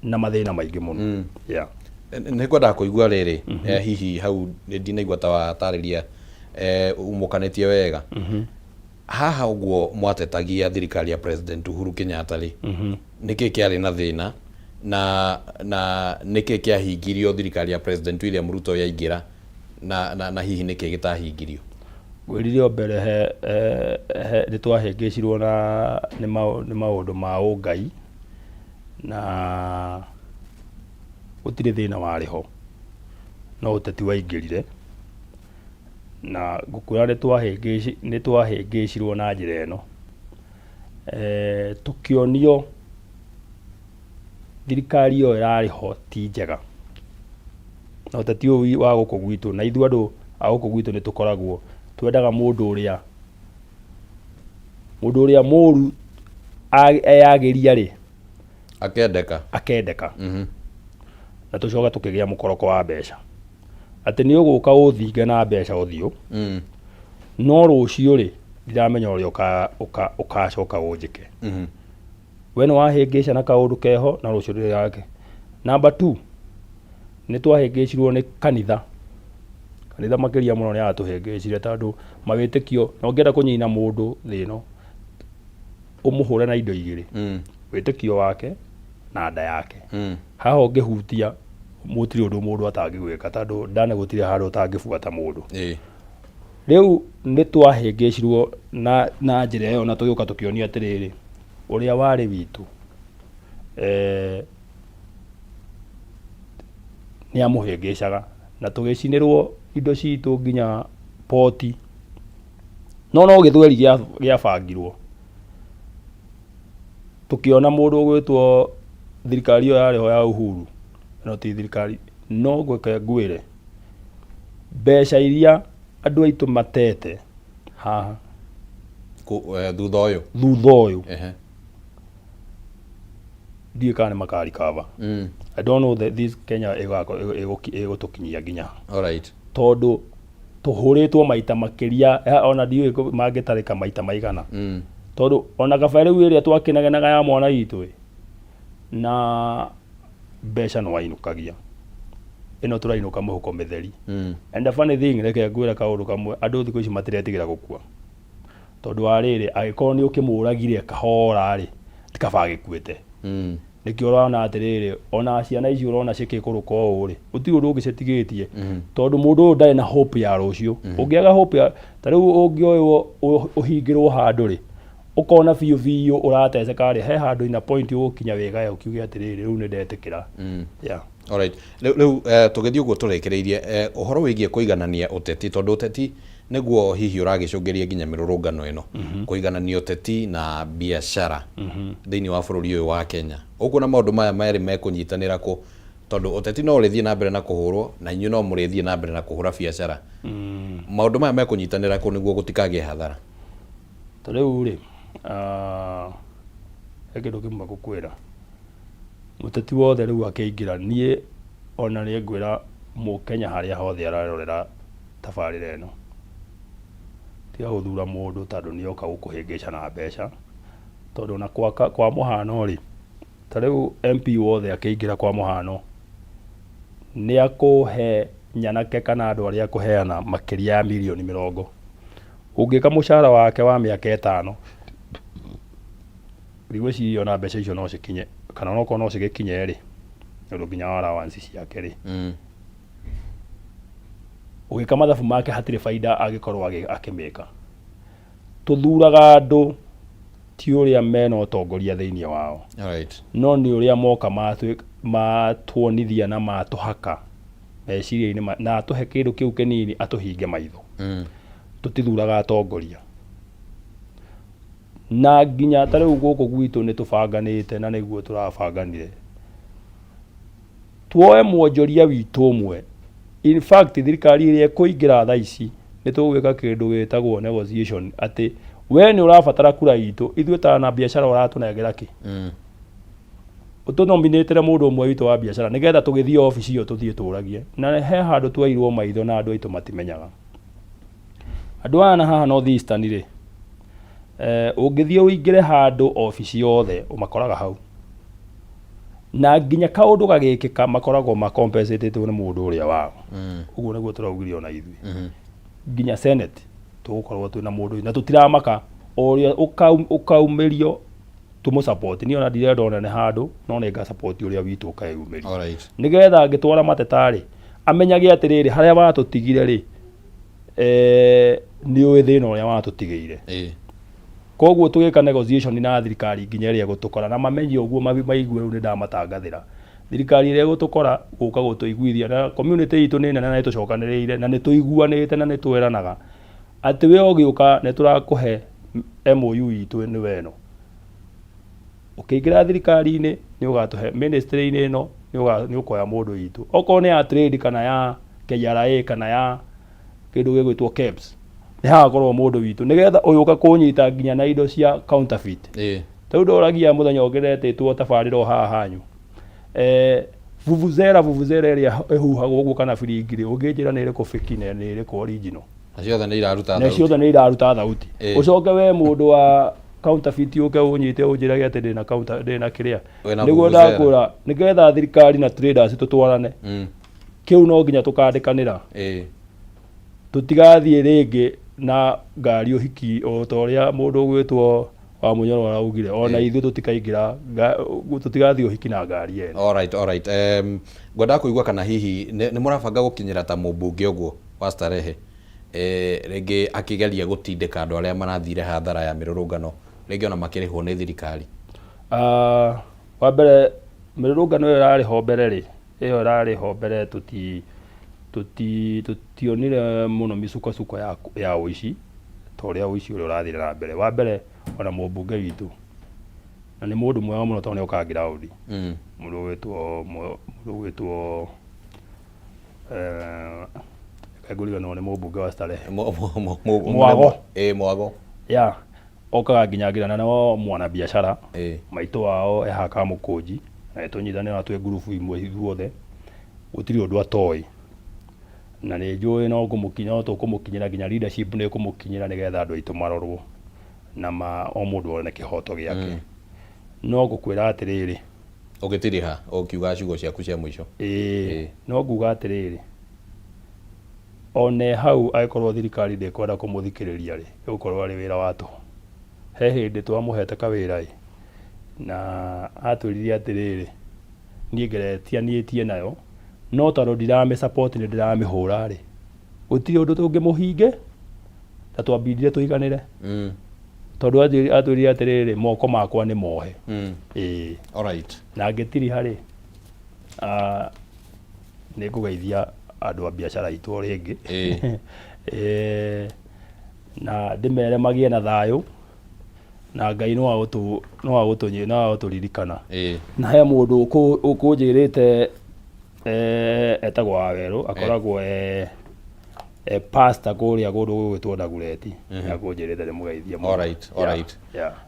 na mathĩna maingĩ mũno, yeah. Nĩ ngwendaga kũigua rĩrĩ, hihi hau ndinaigua ta watarĩria umũkanĩtie wega haha ũguo mwatetagia thirikari ya President Uhuru Kenyatta rĩ, nĩkĩ kĩarĩ na thĩna na nĩkĩ kĩahingirio thirikari ya President William Ruto yaingĩra, na hihi nĩkĩ gĩtahingirio? Ngwĩrire o mbere he nĩ twahĩngĩcirwo na nĩ maũndũ ma ũngai, na gũtirĩ thĩna warĩ ho, no ũteti waingĩrire, na ngũkwĩra nĩ twahĩngĩcirwo na njĩra ĩno. Tũkĩonio thirikari ĩyo ĩrarĩ ho ti njega, na ũteti ũyũ wa gũkũ gwitũ, na ithuĩ andũ a gũkũ gwitũ nĩ tũkoragwo twendaga mũndũ ũrĩa mũru eyagĩria rĩ, akendeka. Akendeka. Na tũcoka tũkĩgĩa mũkoroko wa mbeca, atĩ nĩ ũgũka ũthinge na mbeca ũthiũ, no rũciũ rĩ, ndiramenya ũrĩa ũkacoka ũnjĩke. We nĩ wahĩngĩca na kaũndũ keho na rũciũ ndũrĩ yake. Number two, nĩ twahĩngĩcirwo nĩ kanitha. Kanitha makĩria mũno nĩ yatũhĩngĩcire, tondũ mawĩtĩkio, na ũngĩenda kũnina mũndũ thĩ ĩno, ũmũhũre na indo igĩrĩ, wĩtĩkio wake na nda yake. Haha ũngĩhutia, gũtirĩ ũndũ mũndũ atangĩgwĩka, tondũ ndane gũtirĩ handũ ũtangĩbuata mũndũ. Rĩu nĩ twahĩngĩcirwo na njĩra ĩyo, na tũgĩũka tũkĩonio atĩrĩrĩ, ũrĩa warĩ witũ nĩ amũhĩngĩcaga, na tũgĩcinĩrwo indo citũ nginya poti, no gĩthweri gĩabangirwo. Tũkĩona mũndũ ũgwĩtwo thirikari ĩyo yarĩ ho ya Uhuru, no ti thirikari, no ngwĩke ngwĩre mbeca iria andũ aitũ matete haha Thutha ũyũ. Thutha ũyũ. Ndiũĩ kana nĩ makarikaba. I don't know that this Kenya ĩgũtũkinyia nginya ha. Tondũ tũhũrĩtwo maita makĩria, ona ndiũĩ mangĩtarĩka maita maigana, tondũ ona kaba rĩu ĩrĩa twakĩnegenaga ya mwana witũ ĩ, na mbeca nĩ wainũkagia, ĩno tũrainũka mũhuko mĩtheri. And the funny thing, reke ngwĩre kaũndũ kamwe, andũ thikũ ici matiretigĩra gũkua, tondũ wa rĩrĩ, angĩkorwo nĩ ũkĩmũragire kahora rĩ, ti kaba agĩkuĩte. Nĩkĩo ũrona atĩrĩrĩ, ona ciana ici ũrona cikĩkũrũka ũũ rĩ, gũtirĩ ũndũ ũngĩ citigĩtie, tondũ mũndũ ũyũ ndarĩ na hope ya rũciũ. Ũngĩaga hope ya ta rĩu ũngĩoywo ũhingĩrwo handũ rĩ, ũkona biũ biũ ũrateceka rĩ, he handũ ina point ũgũkinya wĩgae ũkiuge atĩrĩrĩ, rĩu nĩ ndetĩkĩra, yeah. Alright. Rĩu tũgĩthiĩ ũguo tũrĩkĩrĩirie, ũhoro wĩgiĩ kũiganania ũteti, tondũ ũteti nĩguo hihi ũragĩcũngĩria nginya mĩrũrũngano ĩno, kũiganania ũteti na biacara thĩinĩ wa bũrũri ũyũ wa Kenya, ũkuona maũndũ maya merĩ mekũnyitanĩra kũ? Tondũ ũteti no ũrĩthiĩ na mbere na kũhũrwo, na inyuĩ no mũrĩthiĩ na mbere na kũhũra biacara, maũndũ maya mekũnyitanĩra kũ nĩguo gũtikagĩe hathara? Ta rĩu rĩ, he kĩndũ kĩmwe ngũkwĩra, mũteti wothe rĩu akĩingĩra, niĩ ona nĩ ngwĩra mũkenya harĩa hothe ararorera tabarĩra ĩno, tiga gũthura mũndũ tondũ nĩ oka gũkũhĩngĩca na mbeca, tondũ ona kwa mũhano rĩ, ta rĩu MP wothe akĩingĩra kwa mũhano, nĩ akũhe nyanake kana andũ arĩa akũheana makĩria ya mirioni 20. Ũngĩka mũcara wake wa mĩaka 5, ndigwĩciria ona mbeca icio no cikinye, kana onokorwo no cigĩkinye rĩ, nĩ ũndũ nginya wa allowance ciake rĩ, ũgĩka mathabu make hatirĩ baida angĩkorwo akĩmĩka. Tũthuraga andũ ti ũrĩa mena ũtongoria thĩinĩ wao, no nĩ ũrĩa moka matuonithia na matũhaka meciria-inĩ na atũhe kĩndũ kĩu kĩnini atũhinge maitho. Tũtithuraga atongoria, na nginya ta rĩu gũkũ gwitũ nĩ tũbanganĩte, na nĩguo tũrabanganire tuoe mwonjoria witũ ũmwe. In fact, thirikari ĩrĩa ĩkũingĩra thaa ici, nĩ tũgwĩka kĩndũ gĩtagwo negotiation, atĩ we nĩ ũrabatara kura itũ, ithuĩ ta na biacara ũratũnengera kĩ? Ũtũnominĩtĩre mũndũ ũmwe witũ wa biacara, nĩgetha tũgĩthiĩ obici ĩyo tũthiĩ tũragie. Na he handũ twairwo maitho na andũ aitũ matimenyaga. Andũ aya na haha North Eastern rĩ, ũngĩthiĩ ũingĩre handũ obici yothe, ũmakoraga hau, na nginya kaũndũ gagĩkĩka makoragwo macompensatetwo nĩ mũndũ ũrĩa wao. Ũguo nĩguo tũraugire ona ithuĩ nginya Senate tũgũkorwo twĩna mũndũ, na tũtiramaka o ũrĩa ũkaumĩrio tũmũ support. Niĩ ona ndirenda onene handũ, no nĩ nga support ũrĩa witũ ũkeyumĩria, nĩgetha angĩtwara mateta rĩ, amenyage atĩrĩrĩ, harĩa watũtigire rĩ, nĩ ũĩ thĩna ũrĩa watũtigĩire. Koguo tũgĩka negotiation na thirikari nginya ĩrĩa ĩgũtũkora, na mamenye ũguo, maigue rĩu nĩ ndamatangathĩra thirikari ĩrĩa ĩgũtũkora gũka gũtũiguithia. Na community itũ nĩ nene na nĩ tũcokanĩrĩire na nĩ tũiguanĩte na nĩ twĩranaga atĩ we ũgĩũka nĩ tũrakũhe MOU itũ nĩwe ĩno. Ũkĩingĩra thirikari-inĩ nĩ ũgatũhe ministry-inĩ ĩno, nĩ ũkoya mũndũ witũ, okorwo nĩ ya trade kana ya KRA kana ya kĩndũ gĩgwĩtwo KEBS, nĩ hagakorwo mũndũ witũ, nĩgetha ũyũ ũka kũnyita nginya na indo cia counterfeit. Tarĩu ndoragia mũthenya ũngĩ ndetĩtwo tabarĩra o haha hanyu, vuvuzela, vuvuzela ĩrĩa ĩhuhagwo ũguo kana biringi rĩ, ũngĩnjĩra nĩ ĩrĩkũ fake na nĩ ĩrĩkũ original? Na ciothe nĩ iraruta Na thauti. Ciothe nĩ iraruta thauti. Ũcoke we mũndũ wa counterfeit ũke ũnyite ũnjĩrage atĩ ndĩna counter, ndĩna kĩrĩa. Wĩna Nĩguo vuvuzela. ndakwĩra, nĩgetha thirikari na traders tũtwarane, kĩu no nginya tũkandĩkanĩra. Tũtigathiĩ rĩngĩ na ngari ũhiki o ta ũrĩa mũndũ ũgwĩtwo wa Mũnyoro araugire, ona ithuĩ tũtikaingĩra tũtigathiĩ ũhiki na ngari ene. Alright. Ngwendaga kũigua kana hihi nĩ mũrabanga gũkinyĩra ta mũmbunge ũguo wa Starehe, rĩngĩ akĩgeria gũtindĩka andũ arĩa marathire hathara ya mĩrũrũngano, rĩngĩ ona makĩrĩhwo nĩ thirikari? Ah, wa mbere, mĩrũrũngano ĩyo ĩrarĩ ho mbere rĩ, ĩyo ĩrarĩ ho mbere, tũtionire mũno mĩcukacuko ya ũici ta ũrĩa ũici ũrĩa ũrathire na mbere. Wa mbere, ona mũmbunge witũ, na nĩ mũndũ mwega mũno tondũ nĩ okaga ground, mũndũ ũgwĩtwo reke ngũriganĩrwo nĩ mũmbunge wa Starehe. Mwago. Ĩĩ, Mwago. Ya okaga nginya ngira na no mwana biacara. Maitũ wao ehaka mũkũnji na nĩtũnyitanĩra twĩ ngurubu imwe ithuothe, gũtirĩ ũndũ atoĩ, na nĩ njũĩ no ngũmũkinya, no tũkũmũkinyĩra, nginya leadership nĩ ĩkũmũkinyĩra, nĩgetha andũ aitũ marorwo na ma o mũndũ one kĩhoto gĩake. No ngũkwĩra atĩrĩrĩ, Ũgĩtiriha ũkiuga ciugo ciaku cia mũico. Ĩĩ, no nguga atĩrĩrĩ, one hau angĩkorwo thirikari ndĩkwenda kũmũthikĩrĩria rĩ, ĩgũkorwo arĩ wĩra wa tũhũ. He hĩndĩ twamũhete kawĩra ĩ, na atwĩrire atĩrĩrĩ, niĩ ngeretianĩtie nayo, no tondũ ndiramĩ support nĩ ndĩramĩhũra rĩ, gũtirĩ ũndũ tũngĩmũhinge na twambindire tũiganĩre, tondũ atwĩrire atĩrĩrĩ, moko makwa nĩ mohe. Ĩĩ. Na ngĩtiriha rĩ, nĩ ngũgeithia andũ a biacara itũ o rĩngĩ, na ndĩmere magĩe na thayũ, na Ngai no agũtũririkana. Na he mũndũ ũkũnjĩrĩte, etagwo Wawerũ, akoragwo e pastor kũrĩa kũndũ gũgwĩtwo Ndagureti, akũnjĩrĩte ndĩmũgeithie mũno. Alright.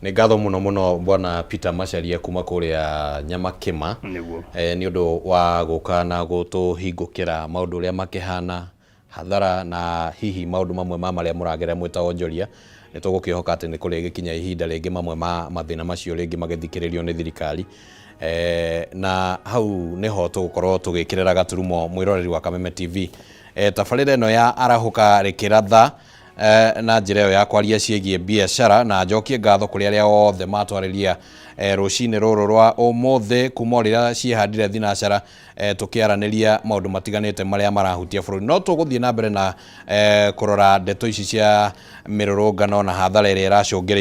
Nĩ ngatho mũno mũno, bwana Peter Macharia kuma kũrĩa Nyamakĩma. Nĩguo. Nĩ ũndũ wa gũka na gũtũhingũkĩra maũndũ ũrĩa makĩhana hathara na hihi maũndũ mamwe ma marĩa mũragerera mwĩ ta onjoria. Nĩ tũgũkĩhoka atĩ nĩ kũrĩgĩkinya ihinda rĩngĩ mamwe ma mathĩna macio rĩngĩ magĩthikĩrĩrio nĩ thirikari. Na hau nĩho tũgũkorwo tũgĩkĩrĩra gaturumo, mwĩroreri wa Kameme TV, tabarĩra ĩno ya Arahũka rĩkĩratha, na njĩra ĩyo ya kwaria ciĩgiĩ biacara, na njokie ngatho kũrĩ arĩa othe matwarĩria rũcinĩ rũrũ rwa ũmũthĩ kuma o rĩrĩa ciĩhandire thinacara, tũkĩaranĩria maũndũ matiganĩte marĩa marahutia bũrũri. No tũgũthiĩ na mbere na kũrora ndeto ici cia mĩrũrũngano na hathara ĩrĩa ĩracũngĩrĩirio.